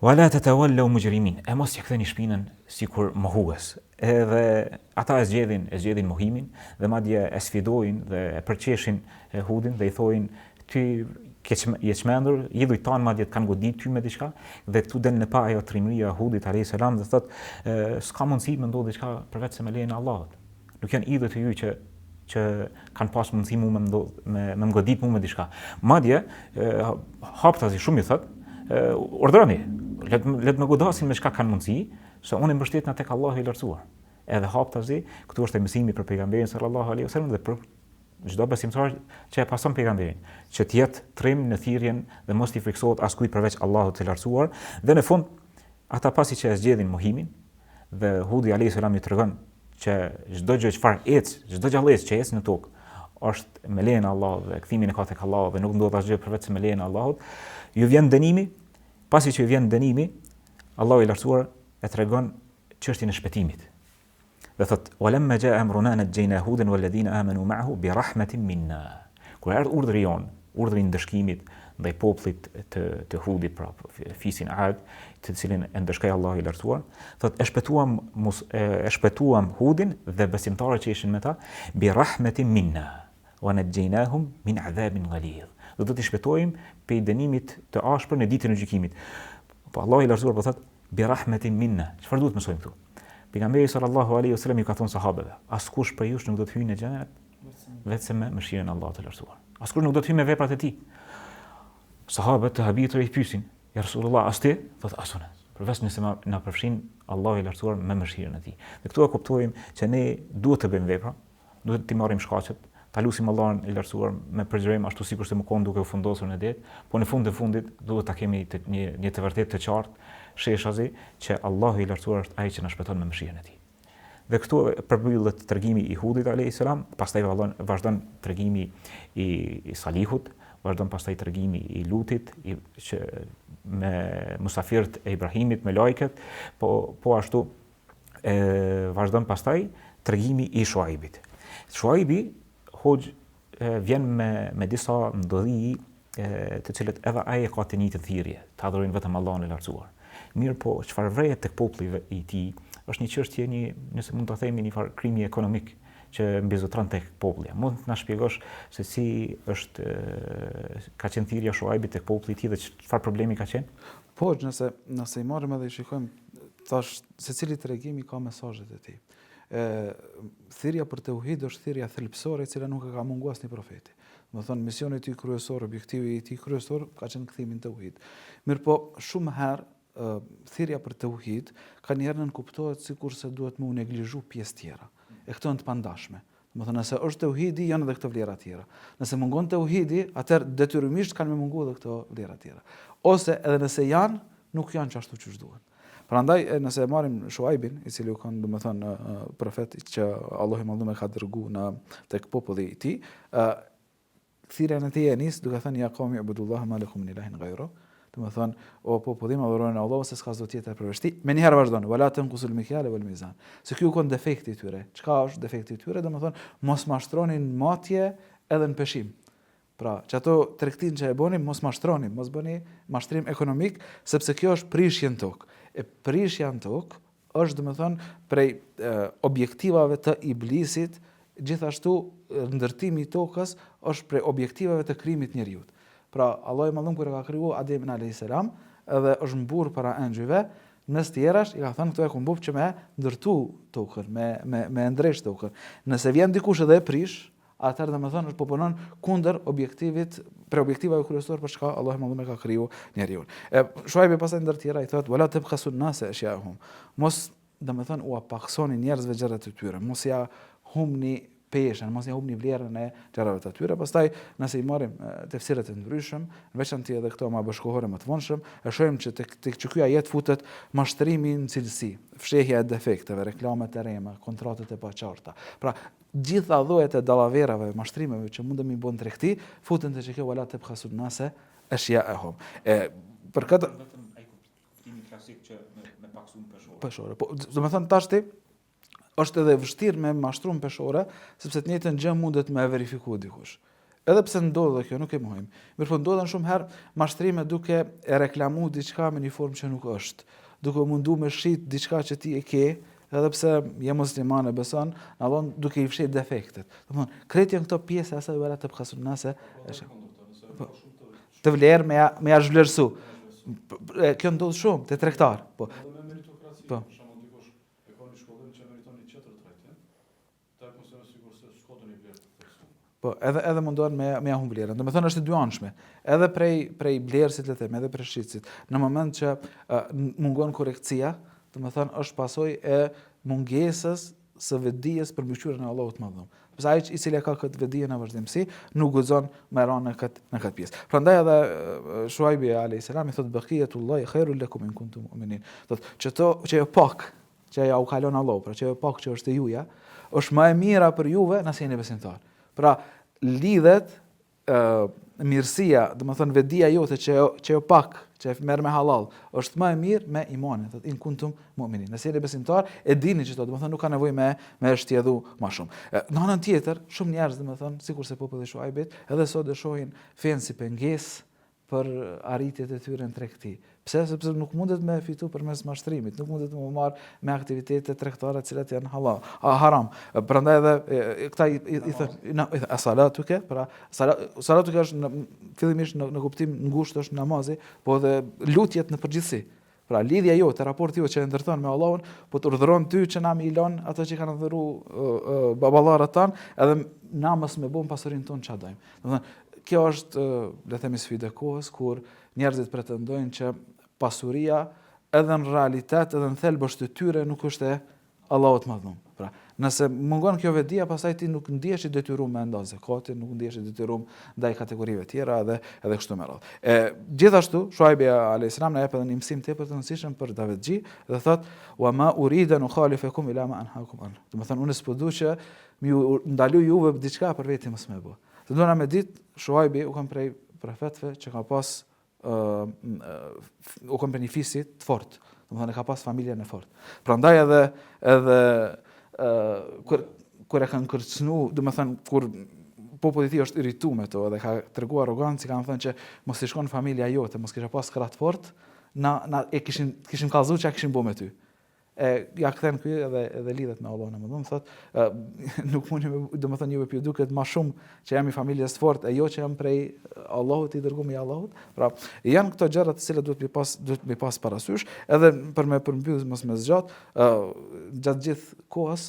Wa la tatawallaw mujrimin. E mos ja ktheni shpinën sikur mohues. Edhe ata e zgjedhin, e zgjedhin mohimin dhe madje e sfidojnë dhe e përqeshin Hudin dhe i thojnë Ti ke je çmendur, idhujt tanë madje të kanë godit ty me diçka dhe këtu del në pah ajo trimëria e Hudit alayhis salam dhe thot s'ka mundësi me ndodh diçka përveç se me lejen e Allahut. Nuk janë idhujt e juj që që kanë pas mundësi mu me ndodh me me më godit mu me diçka. Madje haptazi shumë i thot, urdhëroni, le të le të më godasin me çka kanë mundësi, se unë mbështetna tek Allahu i lartësuar. Edhe haptazi, këtu është mësimi për pejgamberin sallallahu alaihi wasallam dhe për çdo besimtar që e pason pejgamberin, që të jetë trim në thirrjen dhe mos t'i frikësohet askujt përveç Allahut të lartësuar, dhe në fund ata pasi që e zgjedhin mohimin dhe Hudi alayhis salam i tregon që çdo gjë çfarë ec, çdo gjallesë që ec në tokë është me lejen e Allahut dhe kthimin e ka tek Allahu dhe nuk ndodh asgjë përveç se me lejen e Allahut, ju vjen dënimi, pasi që ju vjen dënimi, Allahu i lartësuar e tregon çështjen e shpëtimit. Dhe thot, "Wa lamma jaa amruna najjayna Hudan wal ladina amanu ma'ahu bi rahmatin minna." Kur erdhi urdhri jon, urdhri i ndëshkimit ndaj popullit të të Hudit, pra fisin Ad, të cilin e ndëshkoi Allahu i lartësuar, thot e shpëtuam mus, e shpëtuam Hudin dhe besimtarët që ishin me ta bi rahmatin minna wa najjaynahum min adhabin ghalidh. Dhe do t'i shpëtojmë prej dënimit të ashpër në ditën e gjykimit. Po Allahu i lartësuar po thot Bi rahmetin minna. Çfarë duhet të mësojmë këtu? Pejgamberi sallallahu alaihi wasallam ju ka thënë sahabeve, askush prej jush nuk do të hyjë në xhenet vetëm me mëshirën e Allahut të lartësuar. Askush nuk do të hyjë me veprat e tij. Sahabët të habitur i pyesin, ja Rasulullah, as ti? Thotë as unë. Përveç nëse ma, na përfshin Allahu i lartësuar me mëshirën e tij. Dhe këtu e kuptojmë që ne duhet të bëjmë vepra, Duhet t'i marrim shkaqet, ta lusim Allahun e Lartësuar me përgjërim ashtu sikurse me kon duke u fundosur në det, po në fund të fundit duhet ta kemi të, një një të vërtetë të qartë, sheshazi që Allahu i Lartësuar është ai që na shpëton me mëshirën e tij. Dhe këtu përmbyllet tregimi i Hudit alayhis salam, pastaj vallon vazhdon tregimi i, i Salihut, vazhdon pastaj tregimi i Lutit, i, që me musafirët e Ibrahimit, me lajket, po po ashtu e vazhdon pastaj tregimi i Shuaibit. Shuaibi hoxh vjen me me disa ndodhi e, të cilët edhe ai e ka të njëjtën thirrje, të adhurojnë vetëm Allahun e lartësuar. Mirëpo, çfarë vërehet tek populli i tij, është një çështje një, nëse mund ta themi një farë krimi ekonomik që mbizotëron tek populli. Mund të na shpjegosh se si është ka qenë thirrja e Shuaibit tek populli i tij dhe çfarë problemi ka qenë? Po, nëse nëse i marrim edhe i shikojmë Tash, secili tregim i ka mesazhet e tij. E, thirrja për teuhid është thirrja thelbësore e cila nuk e ka mungu asnjë profeti. Domethënë, misioni i tij kryesor, objektivi i tij kryesor ka qenë kthimi në teuhid. Mirëpo, shumë herë thirrja për teuhid kanjëherë nënkuptohet sikurse duhet me u neglizhu pjesë tjera. E këto janë të pandashme. Domethënë, nëse është teuhidi, janë edhe këto vlera tjera. Nëse mungon teuhidi, atëherë detyrimisht kanë me mungu edhe këto vlera tjera. Ose edhe nëse janë, nuk janë qashtu qysh duhet. Prandaj nëse e marrim Shuajbin, i cili u kanë, domethënë, profet që Allahu i Madhëruar e ka dërgu në tek populli i tij, ë thirrjen e tij e nis duke thënë ja kaumi ubudullaha ma lakum min ilahin ghayru. Domethënë, o populli im adhurojeni Allahun se s'ka zot tjetër përveç tij. Menjëherë vazhdon, wala tanqusul mikyala wal mizan. Se ky u kon defekti i tyre. Çka është defekti i tyre? Domethënë, mos mashtroni në matje edhe në peshim. Pra, që ato tregtinë që e bëni, mos mashtroni, mos bëni mashtrim ekonomik, sepse kjo është prishje në tokë. E prishja në tokë është, domethënë, prej e, objektivave të iblisit, gjithashtu ndërtimi i tokës është prej objektivave të krijimit të njeriut. Pra, Allahu i Madhëruar kur e ka kriju Ademin alayhis salam, edhe është mburr para engjëjve, mes tjerash i ka thënë këto e kom bo që me ndërtu tokën, me me me ndreq tokën. Nëse vjen dikush edhe e prish, atëherë domethënë është po punon kundër objektivit, prej objektivave kryesor për çka Allahu i Madhëruar ka kriju njeriun. E Shuajbi pastaj ndër tjera i thotë wala tabkhasu an-nasa ashya'ahum. Mos domethënë ua paksoni njerëzve gjërat e tyre, mos ja humni peshën, mos ja humni vlerën e gjërave të tyre. Pastaj nëse i marrim tefsiret e ndryshëm, në veçanti edhe këto më bashkëkohore më të vonshëm, e shohim që tek tek që ky ajet futet mashtrimi në cilësi, fshehja e defekteve, reklamet e rreme, kontratat e paqarta. Pra, Gjitha llojet e dallaverave, mashtrimeve që mundemi me i bo në tregti, futen te qekjo wala tebkhasu nase eshjaehum. E për këtë vetëm ai kuptimi klasik që me me paksu në peshore. Peshore. Po, domethënë tashti është edhe vështirë me mashtru në peshore, sepse të njëjtën gjë mundet me e verifiku dikush. Edhe pse ndodh dhe kjo, nuk e mohojmë. Mirëpo ndodhen shumë herë mashtrime duke e reklamu diçka me një formë që nuk është. Duke u mundu me shit diçka që ti e ke, edhe pse je musliman e beson, në Allahun duke i fsheh defektet. Domethënë, krejt janë këto pjesë e asaj wala tebkhasu nase. Po, po, të vlerë me ja, me ja zhvlerësu. Kjo ndodh shumë te tregtarë. Po. Po. E ka një shkollim që meriton një tjetër trajtim, Ta e konsideron sikurse s'ka ndonjë vlerë të theksuar. Po, edhe edhe mundohen me me ja humb vlerën. Domethënë është e dyanshme. Edhe prej prej blerësit le të themi, edhe prej shitësit. Në moment që uh, mungon korrektësia, domethënë është pasojë e mungesës së vetëdijes për mbikëqyrjen e Allahut të Madhëruar. Sepse ai i cili e ka këtë vetëdije në vazhdimësi, nuk guxon me ra në këtë në këtë pjesë. Prandaj edhe Shuajbi alayhis salam i thotë baqiyetullahi khairul lakum in kuntum mu'minin. Thotë që to që jo pak, që ja u ka lon Allahu, pra që ajo pak që është e juja, është më e mira për juve nëse jeni besimtar. Pra lidhet ë mirësia, domethënë vetëdija jote që që jo pak, që e merr me halal, është më e mirë me imanin, thotë in kuntum mu'minin. Nëse jeni besimtar, e dini që to, domethënë nuk ka nevojë me me shtjellu më shumë. E, në anën tjetër, shumë njerëz domethënë, sikurse populli i Shuajbit, edhe sot e shohin fenë si pengesë për arritjet e tyre në tregti. Pse? Sepse nuk mundet me fitu përmes mashtrimit, nuk mundet me u marr me aktivitete tregtare të cilat janë halal, a, haram. Prandaj edhe këta i, i, i thonë, na, i thonë, salatuke, pra salatuke është në, fillimisht në, në kuptim ngushtë është namazi, po edhe lutjet në përgjithësi. Pra lidhja jote, raporti jot që e ndërton me Allahun, po të urdhëron ty që na me i lon ato që kanë adhuru baballarët tan, edhe na mos me bo n'pasurinë tonë çka dojmë. Domethënë, kjo është, le të themi sfidë e kohës kur njerëzit pretendojnë që pasuria edhe në realitet edhe në thelb është e tyre, nuk është e Allahut të Madhëruar. Pra, nëse mungon kjo vetëdija, pastaj ti nuk ndihesh i detyruar me nda zekatin, nuk ndihesh i detyruar ndaj kategorive tjera edhe edhe kështu me radhë. E gjithashtu Shuajbi alayhis salam na jep edhe një mësim tepër të rëndësishëm për davetxhi dhe thot wa ma uridu an ukhalifakum ila ma anhakum an. Domethënë unë s'po du që me ju ndalu juve diçka për veti mos me bë. Të dona me ditë Shuajbi u kanë prej profetëve që ka pas u kon prej një fisi të fort, domethënë e ka pas familjen e fort. Prandaj edhe edhe ë kur kur e kanë kërcënu, domethënë kur populli i tij është irritu me to dhe ka tregu arrogancë, kanë thënë që mos t'ish kon familja jote, mos kisha pas krah të fort, na na e kishim kishim kallzu çka kishim bo me ty. E ja kthen ky edhe edhe lidhet me Allahun e Madhërum, thot, nuk mundi me, domethënë juve po ju duket më shumë që jam i familjes së fortë e jo që jam prej Allahut i dërguar i Allahut. Pra, janë këto gjëra të cilat duhet me pas duhet me pas parasysh, edhe për me përmbyll mos me zgjat, ë gjatë gjithë kohës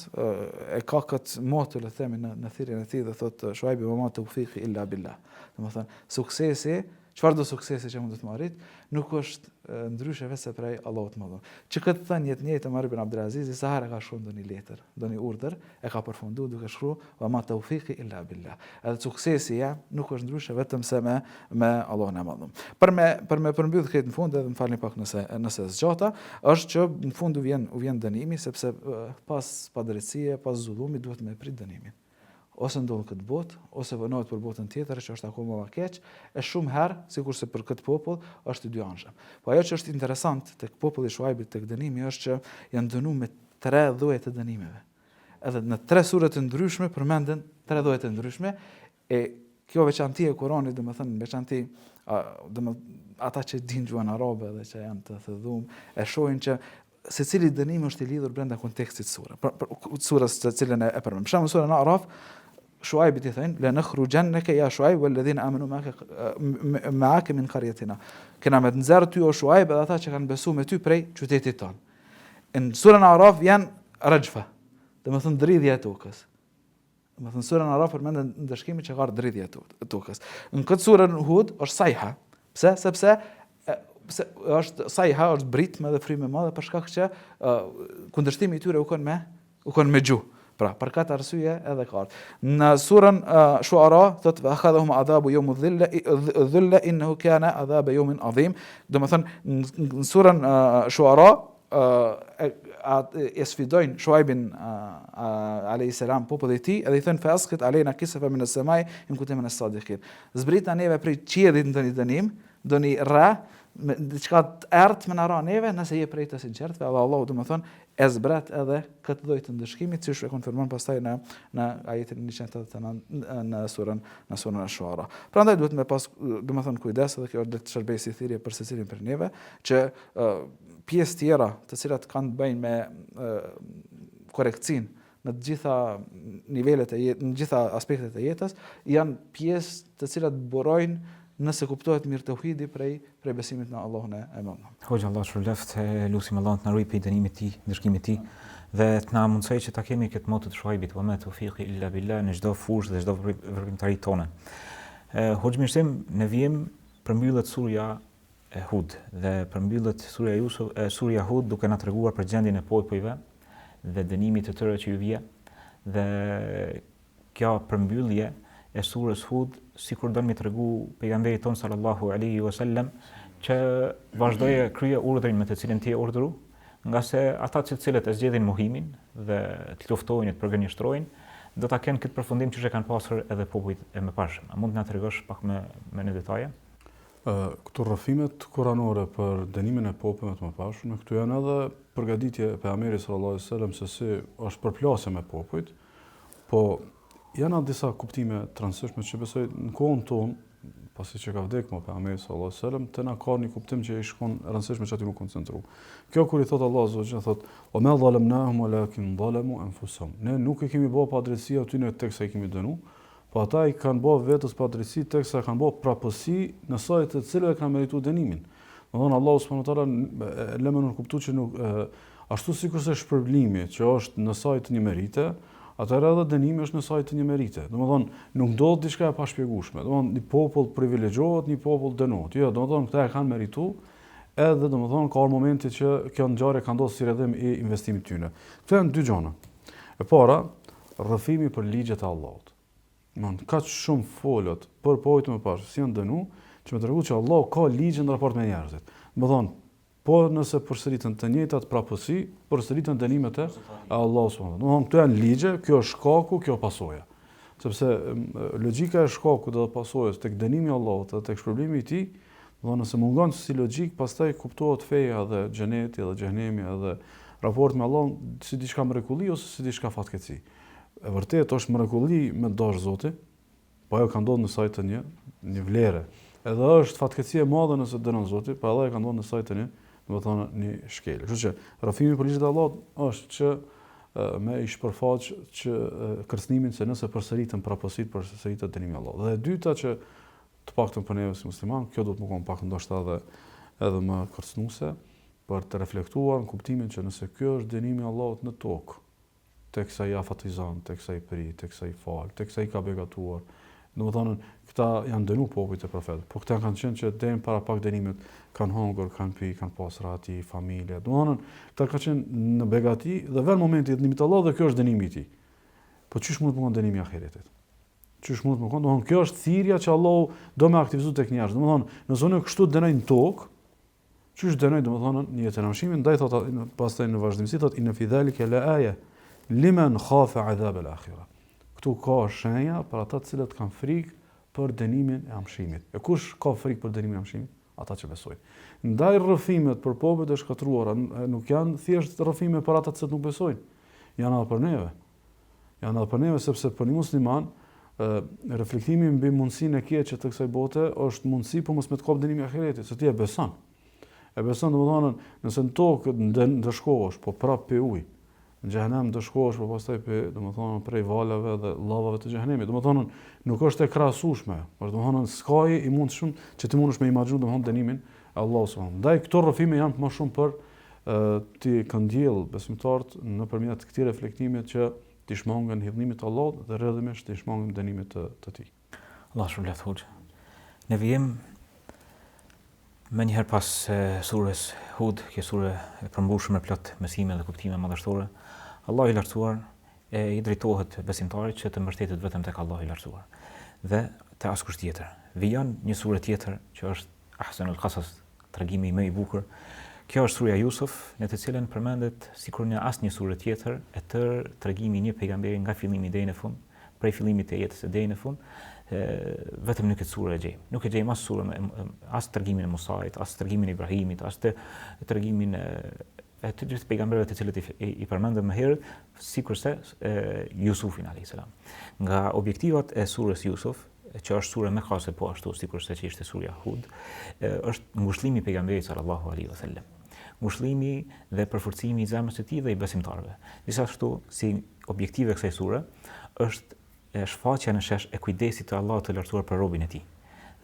e ka këtë moto le të themi në në thirrjen e tij dhe thot Shuajbi wa ma tawfiqi illa billah. Domethënë, suksesi Çfarëdo suksesi që mundet me arrit, nuk është ndryshe veçse prej Allahut të Madhëruar. Që këtë thënie të njëjtë Omer ibn Abdulazizi sa herë ka shkruar ndonjë letër, ndonjë urdhër, e ka përfunduar duke shkruar wa ma tawfiqi illa billah. Edhe suksesi jem nuk është ndryshe vetëm se me me Allahun e Madhëruar. Për me për me përmbyll këtë në fund edhe më falni pak nëse nëse zgjata, është që në fund u vjen u vjen dënimi sepse pas padrejtësie, pas zullumit duhet me prit dënimin. ose ndodh në këtë botë, ose vonohet për botën tjetër, që është akoma më keq, e shumë herë, sikurse për këtë popull, është i dyanshëm. Po ajo që është interesant tek populli i Shuajbit tek dënimi është që janë dënu me tre lloje të dënimeve. Edhe në tre sure të ndryshme përmenden tre lloje të ndryshme, e kjo veçanti e Kuranit, domethënë veçanti, domethënë ata që dinë gjuhën arabe dhe që janë të thellum, e shohin që secili dënim është i lidhur brenda kontekstit sure, për, për, surës të cilën e, e përmend. Për shembull, surën Araf, Shuajbit i thënë, le nukhrixhenneke ja Shuajb, vel-ledhine amenu meake min karjetina. Kena me të nxerr ty o Shuajb edhe ata që kanë besu me ty prej qytetit tonë. Në surën Araf vjen rexhfa, domethënë dridhja e tokës. Domethënë surën Araf përmendet ndëshkimi që ka dridhja e tokës. Në këtë surën Hud është sajha. Pse? Sepse pse është sajha është britmë dhe frymë e madhe për shkak që kundërshtimi i tyre u kon me u kon me gjuhë. Pra, për këtë arsye edhe ka ardhur. Në surën uh, Shuara thotë fa akhadhahum adhabu yawm dhulla innahu kana adhaba yawmin adhim. Domethënë në surën uh, Shuara e, e sfidojnë Shuajbin alayhi salam populli i tij edhe i thonë fa asqit alejna kisafa min as-samai in kunta min as-sadiqin. Zbritna neve prej qiellit ndonjë dënim, ndonjë re, me diçka të errët me na ra neve, nëse je prej të sinqertëve, edhe Allahu domethënë e zbret edhe këtë lloj të ndëshkimit, siç e konfirmon pastaj në në ajetin 189 në surën në surën Ash-Shuara. Prandaj duhet me pas domethënë kujdes edhe kjo do të shërbejë si thirrje për secilin prej neve që pjesë tjera të cilat kanë të bëjnë me korrektësinë në të gjitha nivelet e jetës, në të gjitha aspektet e jetës, janë pjesë të cilat burojnë nëse kuptohet mirë teuhidi prej prej besimit në Allahun e Madh. Hoxhë Allahu të shpërbleftë, lusim Allahun të na ruajë prej dënimit të tij, ndëshkimit të tij dhe të na mundësojë që ta kemi këtë moto të Shuajbit, wa ma teufiqi illa billah në çdo fushë dhe çdo veprimtari tonë. Hoxhë Mirësim, në vijim përmbyllet surja Hud dhe përmbyllet surja Jusuf, surja Hud duke na treguar për gjendjen e popujve dhe dënimit të tyre që ju vjen dhe kjo përmbyllje e surës Hud sikur don me i tregu pejgamberit tonë sallallahu alaihi wasallam që vazhdoje krye urdhrin me të cilin ti je urdhru, ngase ata të cilët e zgjedhin mohimin dhe të luftojnë e të përgënjeshtrojnë, do ta kenë këtë përfundim që e kanë pasur edhe popujt e mëparshëm. A mund të na tregosh pak më më në detaje? Këto rrëfimet kuranore për dënimin e popujve të mëparshëm, këtu janë edhe përgatitje e pejgamberit sallallahu alajhi wasallam se si është përplasja me popujt, po janë edhe disa kuptime të rëndësishme që besoj në kohën tonë, pasi që ka vdekë më pejgamberi sallallahu alajhi wasallam, te na ka një kuptim që ish kon e rëndësishme që aty m'u koncentru. Kjo kur i thot Allahu azza wa jall thot: "Wa ma zalamnahum walakin zalamu anfusahum." Ne nuk e kemi bërë padrejtësi atyne teksa i kemi dënu, Po ata i kanë bo vetes padrejtësi teksa kanë bo prapësi në sajë të cilëve kanë meritu dënimin. Domethënë Allahu subhanahu wa taala lë me nënkuptu që nuk e, ashtu sikurse shpërblimi që është në sajë të një merite, atëherë edhe dënimi është në sajë të një merite. Domethënë nuk ndodh diçka e pashpjegueshme. Domethënë një popull privilegjohet, një popull dënohet. Jo, domethënë këta e kanë meritu, edhe domethënë ka ardhur momenti që kjo ngjarje ka ndodhur si rrjedhim i investimit të tyre. Këto janë dy gjëra. E para, rrëfimi për ligjet e Allahut. Domethënë, kaq shumë folet për popujt e mëparshëm, si janë dënu, që me tregu që Allahu ka ligje në raport me njerëzit. Domethënë, po nëse përsëritën të njëjtat prapësi, përsëritën dënimet e Allahut subhanahu. Domethënë, këto janë ligje, kjo është shkaku, kjo pasoja. Sepse logjika e shkakut dhe pasojës tek dënimi i Allahut dhe tek shpërblimi i tij, domethënë nëse mungon si logjikë, pastaj kuptohet feja dhe xheneti dhe xhehenemi edhe raporti me Allahun si diçka mrekulli ose si diçka fatkeqësi. E vërtetë është mrekulli me dash Zoti, po ajo ka ndodhur në sajë të një një vlere. Edhe është fatkeqësi e madhe nëse dënon Zoti, po edhe ajo ka ndodhur në sajë të një. Domethënë një shkelje. Kështu që rrëfimi për ligjet e Allahut është që me i shpërfaq që kërcënimin se nëse përsëriten prapësitë, përsëritet dënimi i Allahut. Dhe e dyta që të paktën për neve si musliman, kjo duhet me konë pak ndoshta edhe edhe më kërcënuese për të reflektuar në kuptimin që nëse kjo është dënimi i Allahut në tokë, teksa i afatizon, teksa i pri, teksa i fal, teksa i ka begatuar. Domethënë, këta janë dënu popujt e profetëve, po këta kanë qenë që deri para pak dënimit kanë hongër, kanë pi, kanë pas rahati, familje. Domethënë, këta kanë qenë në begati dhe vjen momenti i dënimit të Allahut dhe kjo është dënimi i tij. Po qysh mund të me konë dënimi i ahiretit? Qysh mund të me konë? Domethënë, kjo është thirrja që Allahu do me aktivizu tek njerëzit. Domethënë, nëse unë kështu dënoj në tokë, Qysh dënoj domethënë në jetën e amshimit, ndaj thotë pastaj në vazhdimësi thotë inna fi dhalika la aya liman khafa adhab al akhirah. Këtu ka shenja për ata të cilët kanë frikë për dënimin e amshimit. E kush ka frikë për dënimin e amshimit? Ata që besojnë. Ndaj rrëfimet për popujt e shkatërruara nuk janë thjesht rrëfime për ata të cilët nuk besojnë. Janë edhe për neve. Janë edhe për neve sepse për një musliman reflektimi mbi mundësinë e keqe të kësaj bote është mundësi për mos me të kap dënimi i ahiretit, se ti e beson. E beson domethënë, nëse në tokë ndëshkohesh, po prap pi ujë. Në xhehenem ndëshkohesh, po pastaj pi, domethënë, prej valave dhe llavave të xhehenemit. Domethënë, nuk është e krahasueshme. Është domethënë skaji i mundshëm që ti mundesh me imagjinu domethënë dënimin e Allahut subhanahu. Ndaj këto rrëfime janë më shumë për t'i këndjell besimtarët nëpërmjet këtij reflektimi që t'i shmangen hidhnimit të Allahut dhe rrjedhimisht t'i shmangen dënimit të, të tij. Allahu shpërbleftë hoxhë. Në vijim menjëherë pas surës Hud, kjo sure e përmbushur me plot mësime dhe kuptime madhështore, Allahu i lartësuar e i drejtohet besimtarit që të mbështetet vetëm tek Allahu i lartësuar dhe te askush tjetër. Vijon një sure tjetër që është Ahsanul Qasas, tregimi më i bukur. Kjo është surja Jusuf, në të cilën përmendet sikur në asnjë sure tjetër e tërë tregimi i një pejgamberi nga fillimi deri në fund, prej fillimit të jetës e deri në fund, e, vetëm në këtë sure e gjejmë. Nuk e gjejmë as surën as tregimin e Musait, as tregimin e Ibrahimit, as të tregimin e e të gjithë pejgamberëve të cilët i, i, i përmendëm më herët, sikurse e, Jusufin alayhis salam. Nga objektivat e surës Jusuf, që është sure mekase po ashtu sikurse që ishte surja Hud, e, është ngushëllimi i pejgamberit sallallahu alaihi wasallam. Ngushëllimi dhe përforcimi i zemrës së tij dhe i besimtarëve. Gjithashtu si objektiv e kësaj sure është e shfaqja në shesh e kujdesit të Allahut të Lartësuar për robin e tij.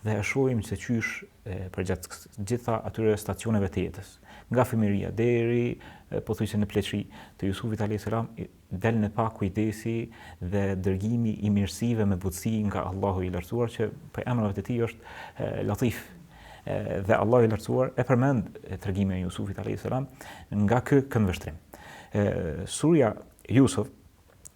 Dhe e shohim se qysh përgjatë gjitha atyre stacioneve të jetës, nga fëmijëria deri pothuajse në pleqëri të Jusufit alayhis salam del në pah kujdesi dhe dërgimi i mirësive me butësi nga Allahu i Lartësuar që prej emrave të tij është Latif. Dhe Allahu i Lartësuar e përmend tregimin e Jusufit alayhis salam nga ky këndvështrim. Surja Jusuf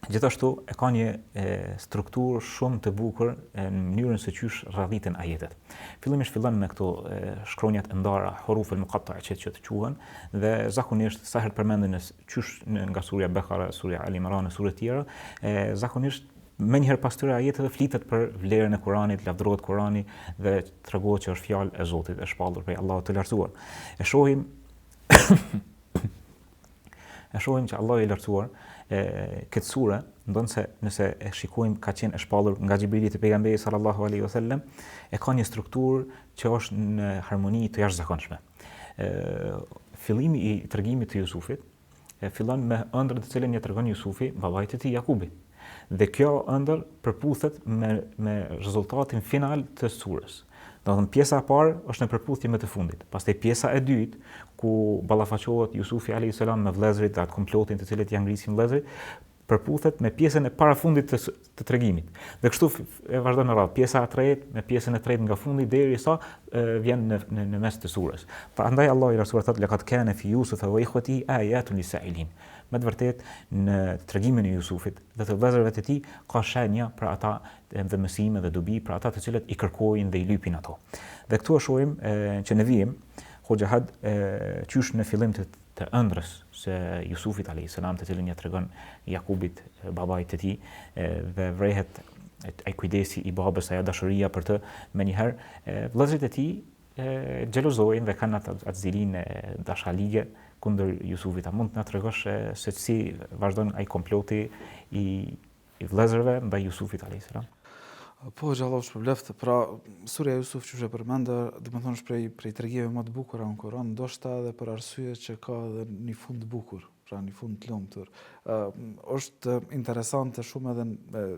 Gjithashtu e ka një e, strukturë shumë të bukur e, në mënyrën se qysh radhiten ajetet. Fillimisht fillon me këto e, shkronjat e ndara, huruf el muqatta që që të quhen dhe zakonisht sa herë përmenden në qysh në, nga surja Bekara, surja Ali Imran, sure të tjera, e, zakonisht menjëherë pas këtyre ajeteve flitet për vlerën e Kuranit, lavdërohet Kurani dhe tregohet që është fjalë e Zotit, e shpallur prej Allahut të Lartësuar. E shohim E shohim që Allahu i Lartësuar e këtë sure, ndonëse nëse e shikojmë ka qenë e shpallur nga Xhibrili te pejgamberi sallallahu alaihi wasallam, e ka një strukturë që është në harmoni të jashtëzakonshme. Ë fillimi i tregimit të Jusufit e fillon me ëndrrën të cilën ia tregon Jusufi babait të tij Jakubit. Dhe kjo ëndërr përputhet me me rezultatin final të surës. Domethënë pjesa e parë është në përputhje me të fundit. Pastaj pjesa e dytë ku ballafaqohet Jusufi alayhis salam me vëllezërit dhe atë komplotin të cilët ia ngrisin vëllezërit, përputhet me pjesën e parafundit të, të tregimit. Dhe kështu e vazhdon në radhë, pjesa e tretë me pjesën e tretë nga fundi derisa vjen në në, në mes të surës. Prandaj Allahu i Lartësuar thotë laqad kana fi Yusuf wa ikhwatihi ayatun lisailin. Me të vërtetë, në tregimin e Jusufit dhe të vëllezërve të tij ka shenja për ata dhe mësime dhe dobi për ata të cilët i kërkojnë dhe i lypin ato. Dhe këtu e shohim e, që në vijim Hoxha Had e, qysh në fillim të të ëndrrës së Jusufit alayhis salam të cilën ia tregon Jakubit babait të tij dhe vrehet ai kujdesi i babës ajo dashuria për të menjëherë vëllezërit e tij e xhelozojnë dhe kanë atë atë zilinë dashalige kundër Jusufit. A mund të na tregosh se si vazhdon ai komploti i i vëllezërve ndaj Jusufit alayhis salam? Po, hoxhë Allahu të shpërbleftë. Pra, surja Jusuf qysh e përmende, domethënë është prej, prej tregimeve më të bukura në Kuran, ndoshta edhe për arsye që ka edhe një fund të bukur, pra një fund të lumtur. Uh, është interesante shumë edhe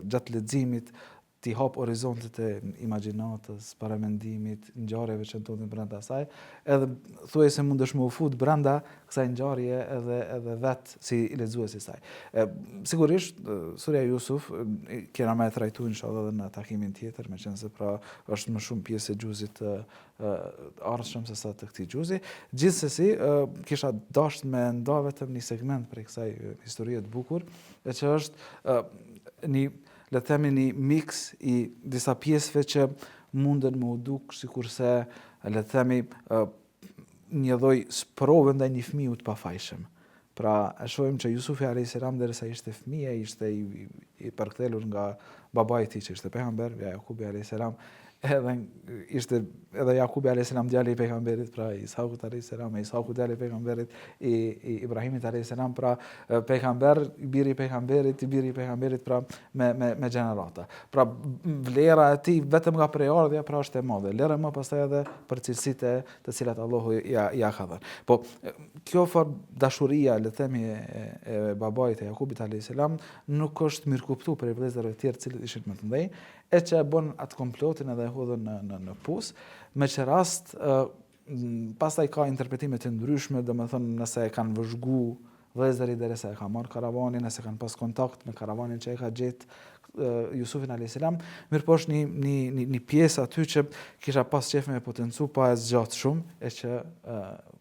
gjatë leximit t'i hap horizontet e imagjinatës, paramendimit, ngjarjeve që ndodhin brenda saj, edhe thuajse mundesh me u fut brenda kësaj ngjarje edhe edhe vet si lexues i saj. E, sigurisht surja Jusuf kena me e trajtu inshallah edhe në takimin tjetër, meqenëse pra është më shumë pjesë e xhuzit të ardhshëm se sa të këtij xhuzi. Gjithsesi, kisha dasht me nda vetëm një segment prej kësaj historie të bukur, e që është një le të themi një miks i disa pjesëve që munden me u duk sikurse le të themi një lloj sprove ndaj një fëmiu të pafajshëm. Pra, e shohim që Jusufi alayhis salam derisa ishte fëmijë, ishte i, i përkëdhelur nga babai i tij që ishte pejgamber, Jakubi alayhis salam, edhe ishte edhe Jakubi alayhis salam djali i pejgamberit, pra Isakut alayhis salam, e Isaku djali i pejgamberit i, i Ibrahimit alayhis salam, pra pejgamber, i biri i pejgamberit, i biri i pejgamberit, pra me me me gjenerata. Pra vlera e tij vetëm nga prejardhja pra është e madhe. Lëre më pastaj edhe për cilësitë të cilat Allahu ja ja ka dhënë. Po kjo far dashuria, le të themi e, e babait të Jakubit alayhis salam nuk është mirëkuptuar prej vëllezërve të tjerë të cilët ishin më të mëdhenj, e që e bën atë komplotin edhe e hodhën në, në, në pus, me që rast, pastaj ka interpretime të ndryshme, domethënë nëse e kanë vëzhgu vëllezërit derisa e ka marrë karavanin, nëse kanë pas kontakt me karavanin që e ka gjetë Jusufin a.s. Mirëpo është një, një, një, një pjesë aty që kisha pas qef me e potencu pa e zgjatë shumë, e që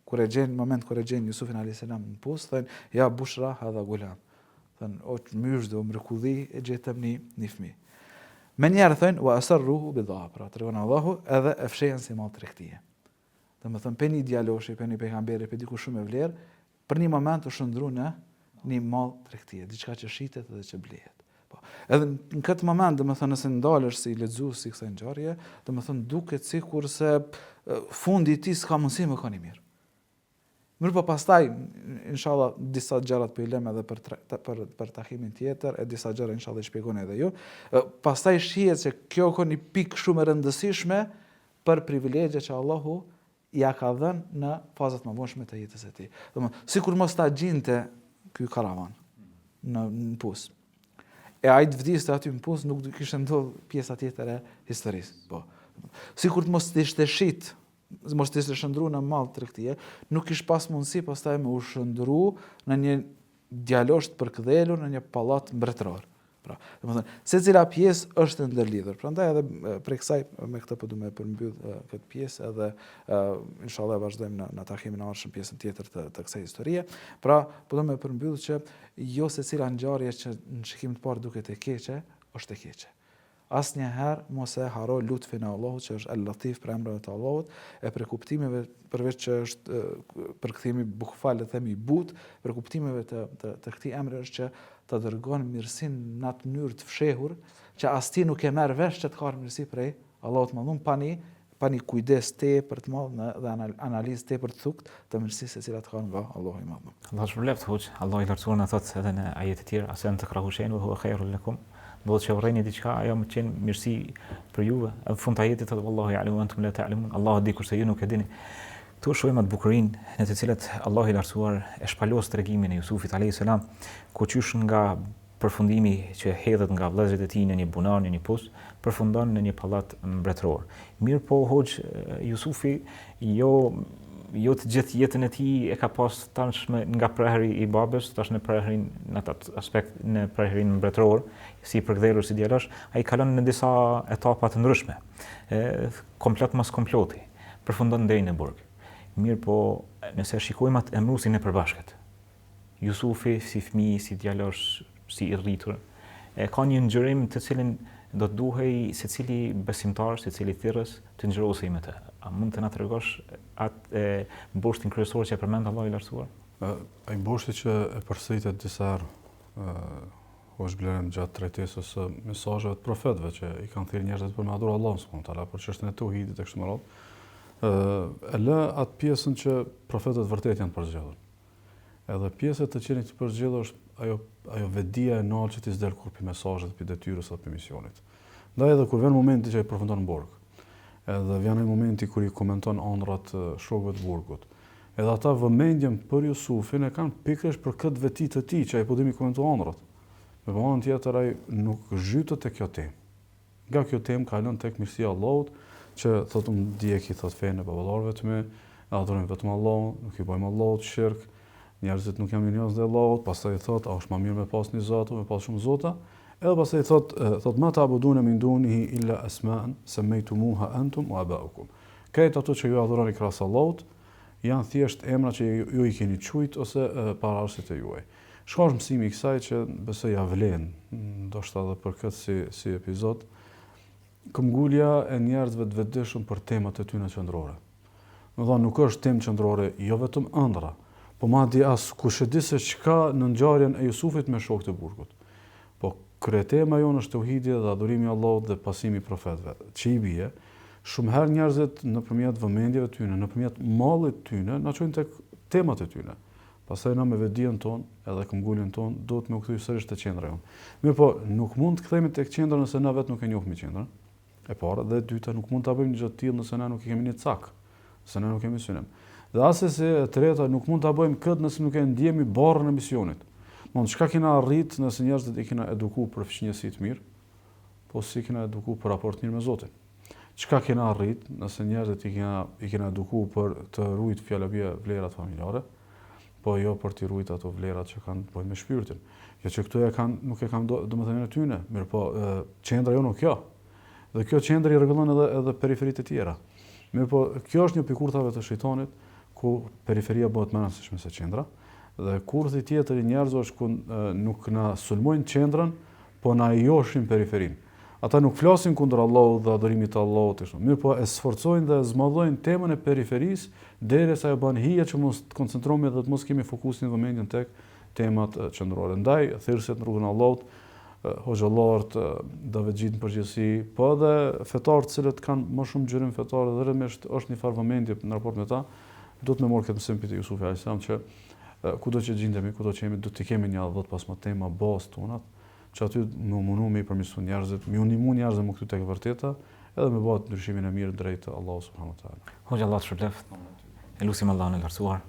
kur e gjenë, moment kur e gjenë Jusufin a.s. në pus, thënë, ja bushra hadha gulam. Thënë, o myzhde, o mrekulli, e gjetëm një, një fëmi. Menjëherë thënë, wa esarruhu bidaa, pra tregon Allahu, edhe e fshehën si mall tregtie. Domethënë, pe një djaloshi, pe një pejgamberi, pe dikush shumë me vlerë, për një moment u shndërru në një mall tregtie, diçka që shitet dhe që blihet. Po. Edhe në këtë moment, domethënë, nëse ndalesh si lexues i kësaj ngjarje, domethënë, duket sikurse fundi i tij s'ka mundësi me kanë i mirë. Mirëpo pastaj, inshallah, disa gjërat po i lëmë edhe për për për takimin tjetër, e disa gjëra inshallah i shpjegoni edhe ju. Pastaj shihet se kjo ka një pikë shumë e rëndësishme për privilegje që Allahu ja ka dhënë në fazat më vonshme të jetës së tij. Domethënë, sikur mos ta gjinte ky karavan në në pus. E ai të vdiste aty në pus, nuk do kishte ndodhur pjesa tjetër e historisë. Po. Sikur të mos të ishte shit mos të ishte shndërru në mall tregtie, nuk kish pas mundësi pastaj me u shndërru në një djalosh të përkëdhelur në një pallat mbretëror. Pra, domethënë, secila pjesë është e ndërlidhur. Prandaj edhe prej kësaj me këtë po du me përmbyll këtë pjesë edhe inshallah vazhdojmë në në takimin e ardhshëm pjesën tjetër të të kësaj historie. Pra, po du me përmbyll që jo secila ngjarje që në shikim të parë duket e keqe, është e keqe. Asnjëherë mos e harro lutfin e Allahut që është El-Latif prej emrave të Allahut, e prej kuptimeve përveç që është përkthimi bukval le të themi i butë, prej kuptimeve të të, të këtij emri është që ta dërgon mirësinë në atë mënyrë të fshehur, që as ti nuk e merr vesh që të ka ardhur mirësi prej Allahut të Madhëruar pa një pa një kujdes tepër të madh në dhe analizë tepër të thukët të mirësisë e cila të ka nga Allahu i Madhëruar. Allahu të shpërbleftë hoxhë, Allahu i lartësuar na thotë edhe në ajete të tjera, asa en tekrahu shej'en wa huwa khairun lakum. Ndodh që urreni diçka, ajo me qenë mirësi për juve. Edhe në fund të ajetit thotë wallahu ya'lamu wa antum la ta'lamun. Allahu di kurse ju nuk e dini. Këtu shohim atë bukurinë në të cilët Allahu i lartësuar e shpalos tregimin e Jusufit alayhis salam, ku qysh nga Përfundimi që hedhet nga vëllezërit e tij në një bunar, në një pus, përfundon në një pallat mbretëror. Mirëpo hoxhë Jusufi jo jo të gjithë jetën e tij e ka pas tashmë nga prehri i babës, tash në prehrin në atë aspekt në prehrin mbretëror, si i përkëdhelur si djalosh, ai kalon në disa etapa të ndryshme. Ë komplot mas komploti, përfundon deri në burg. Mirëpo, nëse e shikojmë atë emëruesin e përbashkët, Jusufi si fëmijë, si djalosh, si i rritur, e ka një ngjyrim të cilin do të duhej secili besimtar, secili thirrës të ngjyrosej me të. A mund të na tregosh atë boshtin kryesor që e përmend Allahu i Lartësuar? Ai boshti që e përsëritet disa herë hoxhë Blerim gjatë trajtesës së mesazheve të profetëve që i kanë thirrë njerëzit për me adhuru Allahun subhanahu teala, për çështjen e tauhidit e kështu me radhë, e lë atë pjesën që profetët vërtet janë përzgjedhur. Edhe pjesë e të qenit i përzgjedhur është ajo ajo vetëdija e naltë që ti s'del kurrë pi mesazhit, pi detyrës apo pi misionit. Ndaj edhe kur vjen momenti që ai përfundon në burg, edhe vjen ai momenti kur i komenton ëndrrat shokëve të burgut, edhe ata vëmendjen për Jusufin e kanë pikërisht për këtë veti të tij që ai po di me i komentu ëndrrat. Mirëpo në anën tjetër ai nuk zhytet te kjo temë. Nga kjo temë kalon tek mirësia e Allahut, që thotë unë ndjeki thotë fenë e baballarëve të mi, e adhurojmë vetëm Allahun, nuk i bëjmë Allahut shirk, njerëzit nuk janë mirënjohës ndaj Allahut, pastaj thotë a është më mirë me pas një Zot, me pas shumë zota, edhe pastaj thotë thotë ma ta'budune min dunihi illa asma'an sammaytumuha antum wa aba'ukum. Krejt ato që ju adhuroni krahas Allahut janë thjesht emra që ju i keni qujt ose paraardhësit e juaj. Çka është mësimi i kësaj që besoj ja vlen, ndoshta edhe për këtë si si epizod, këmbgulja e njerëzve të vetëdijshëm për temat e tyre qendrore. Domethënë nuk është temë qendrore jo vetëm ëndrra, po madje as kush e di se çka në ngjarjen e Jusufit me shokët e burgut. Po kryetema jonë është teuhidi dhe adhurimi i Allahut dhe pasimi i profetëve, që i bie, shumë herë njerëzit nëpërmjet vëmendjeve të tyre, nëpërmjet mallit të tyre, na çojnë tek temat e tyre. Pastaj na me vetëdijen tonë edhe këmbguljen tonë duhet me u kthy sërish te qendra jonë. Mirëpo, nuk mund të kthehemi tek qendra nëse na vetë nuk e njohim qendrën. E para dhe e dyta nuk mund ta bëjmë një gjë të tillë nëse na nuk e kemi një cak, nëse na nuk kemi synim. Dhe assesi e treta nuk mund ta bëjmë këtë nëse nuk e ndjemi barrën e misionit. Domethënë çka kena arrit nëse njerëzit i kena eduku për fqinjësi të mirë, po s'i kena eduku për raport të mirë me Zotin. Çka kena arrit nëse njerëzit i kena i kena eduku për të rujt fjala bie vlerat familjare, po jo për t'i rujt ato vlerat që kanë të bëjnë me shpirtin. Jo që këto e kanë, nuk e kanë do, domethënë e tyne, mirëpo qendra jonë kjo. Dhe kjo qendër i rregullon edhe edhe periferitë e tjera. Mirëpo kjo është një prej kurthave të shejtanit ku periferia bëhet më e rëndësishme se qendra dhe kurthi tjetër i njerëzve është ku nuk na sulmojnë qendrën, po na e joshin periferinë. Ata nuk flasin kundër Allahut dhe adhurimit të Allahut e kështu. Mirëpo e sforcojnë dhe e zmadhojnë temën e periferisë derisa ajo bën hije që mos të koncentrohemi dhe të mos kemi fokusin vëmendjen tek temat qendrore. Ndaj thirrësit në rrugën e Allahut, hoxhallarët, davetxhitë në përgjithësi, po edhe fetarët të cilët kanë më shumë xhirim fetar dhe rrjedhimisht është një farë vëmendje në raport me ta, duhet me marrë këtë mësim prej Jusufi alayhis salam që kudo që gjindemi, kudo që jemi, duhet të kemi një 10 15 tema bazë tonat, që aty me u mundu me i përmirësu njerëzit, me u ndihmu njerëzve me u kthy tek e vërteta, edhe me bë ndryshimin e mirë drejt Allahut subhanahu wa taala. Hoxhë Allah të shpërbleftë. E lusim Allahun e lartësuar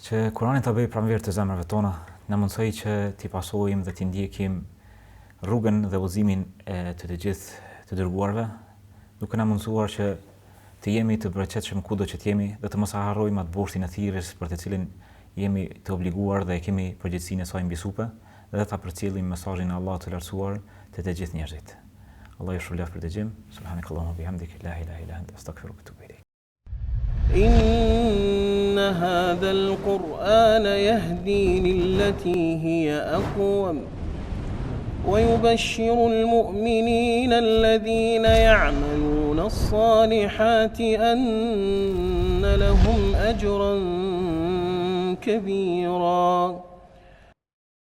që Kurani ta bëjë pranverë të zemrave tona, na mundësojë që t'i pasojmë dhe t'i ndjekim rrugën dhe udhëzimin e të të gjithë të dërguarve, duke na mundësuar që të jemi të bereqetshëm kudo që të jemi dhe të mos e harrojmë atë boshtin e thirrjes për të cilin jemi të obliguar dhe e kemi përgjegjësinë e saj mbi supe dhe ta përcjellim mesazhin e Allahut të Lartësuar te të gjithë njerëzit. Allahu ju shpërbleftë për dëgjim. Subhanakallahumma bihamdik la ilaha illa anta astaghfiruka wa atubu ilaik. Inna hadha al-Qur'an yahdi lillati hiya aqwam. ويبشر المؤمنين الذين يعملون الصالحات أن لهم أجرا كبيرا.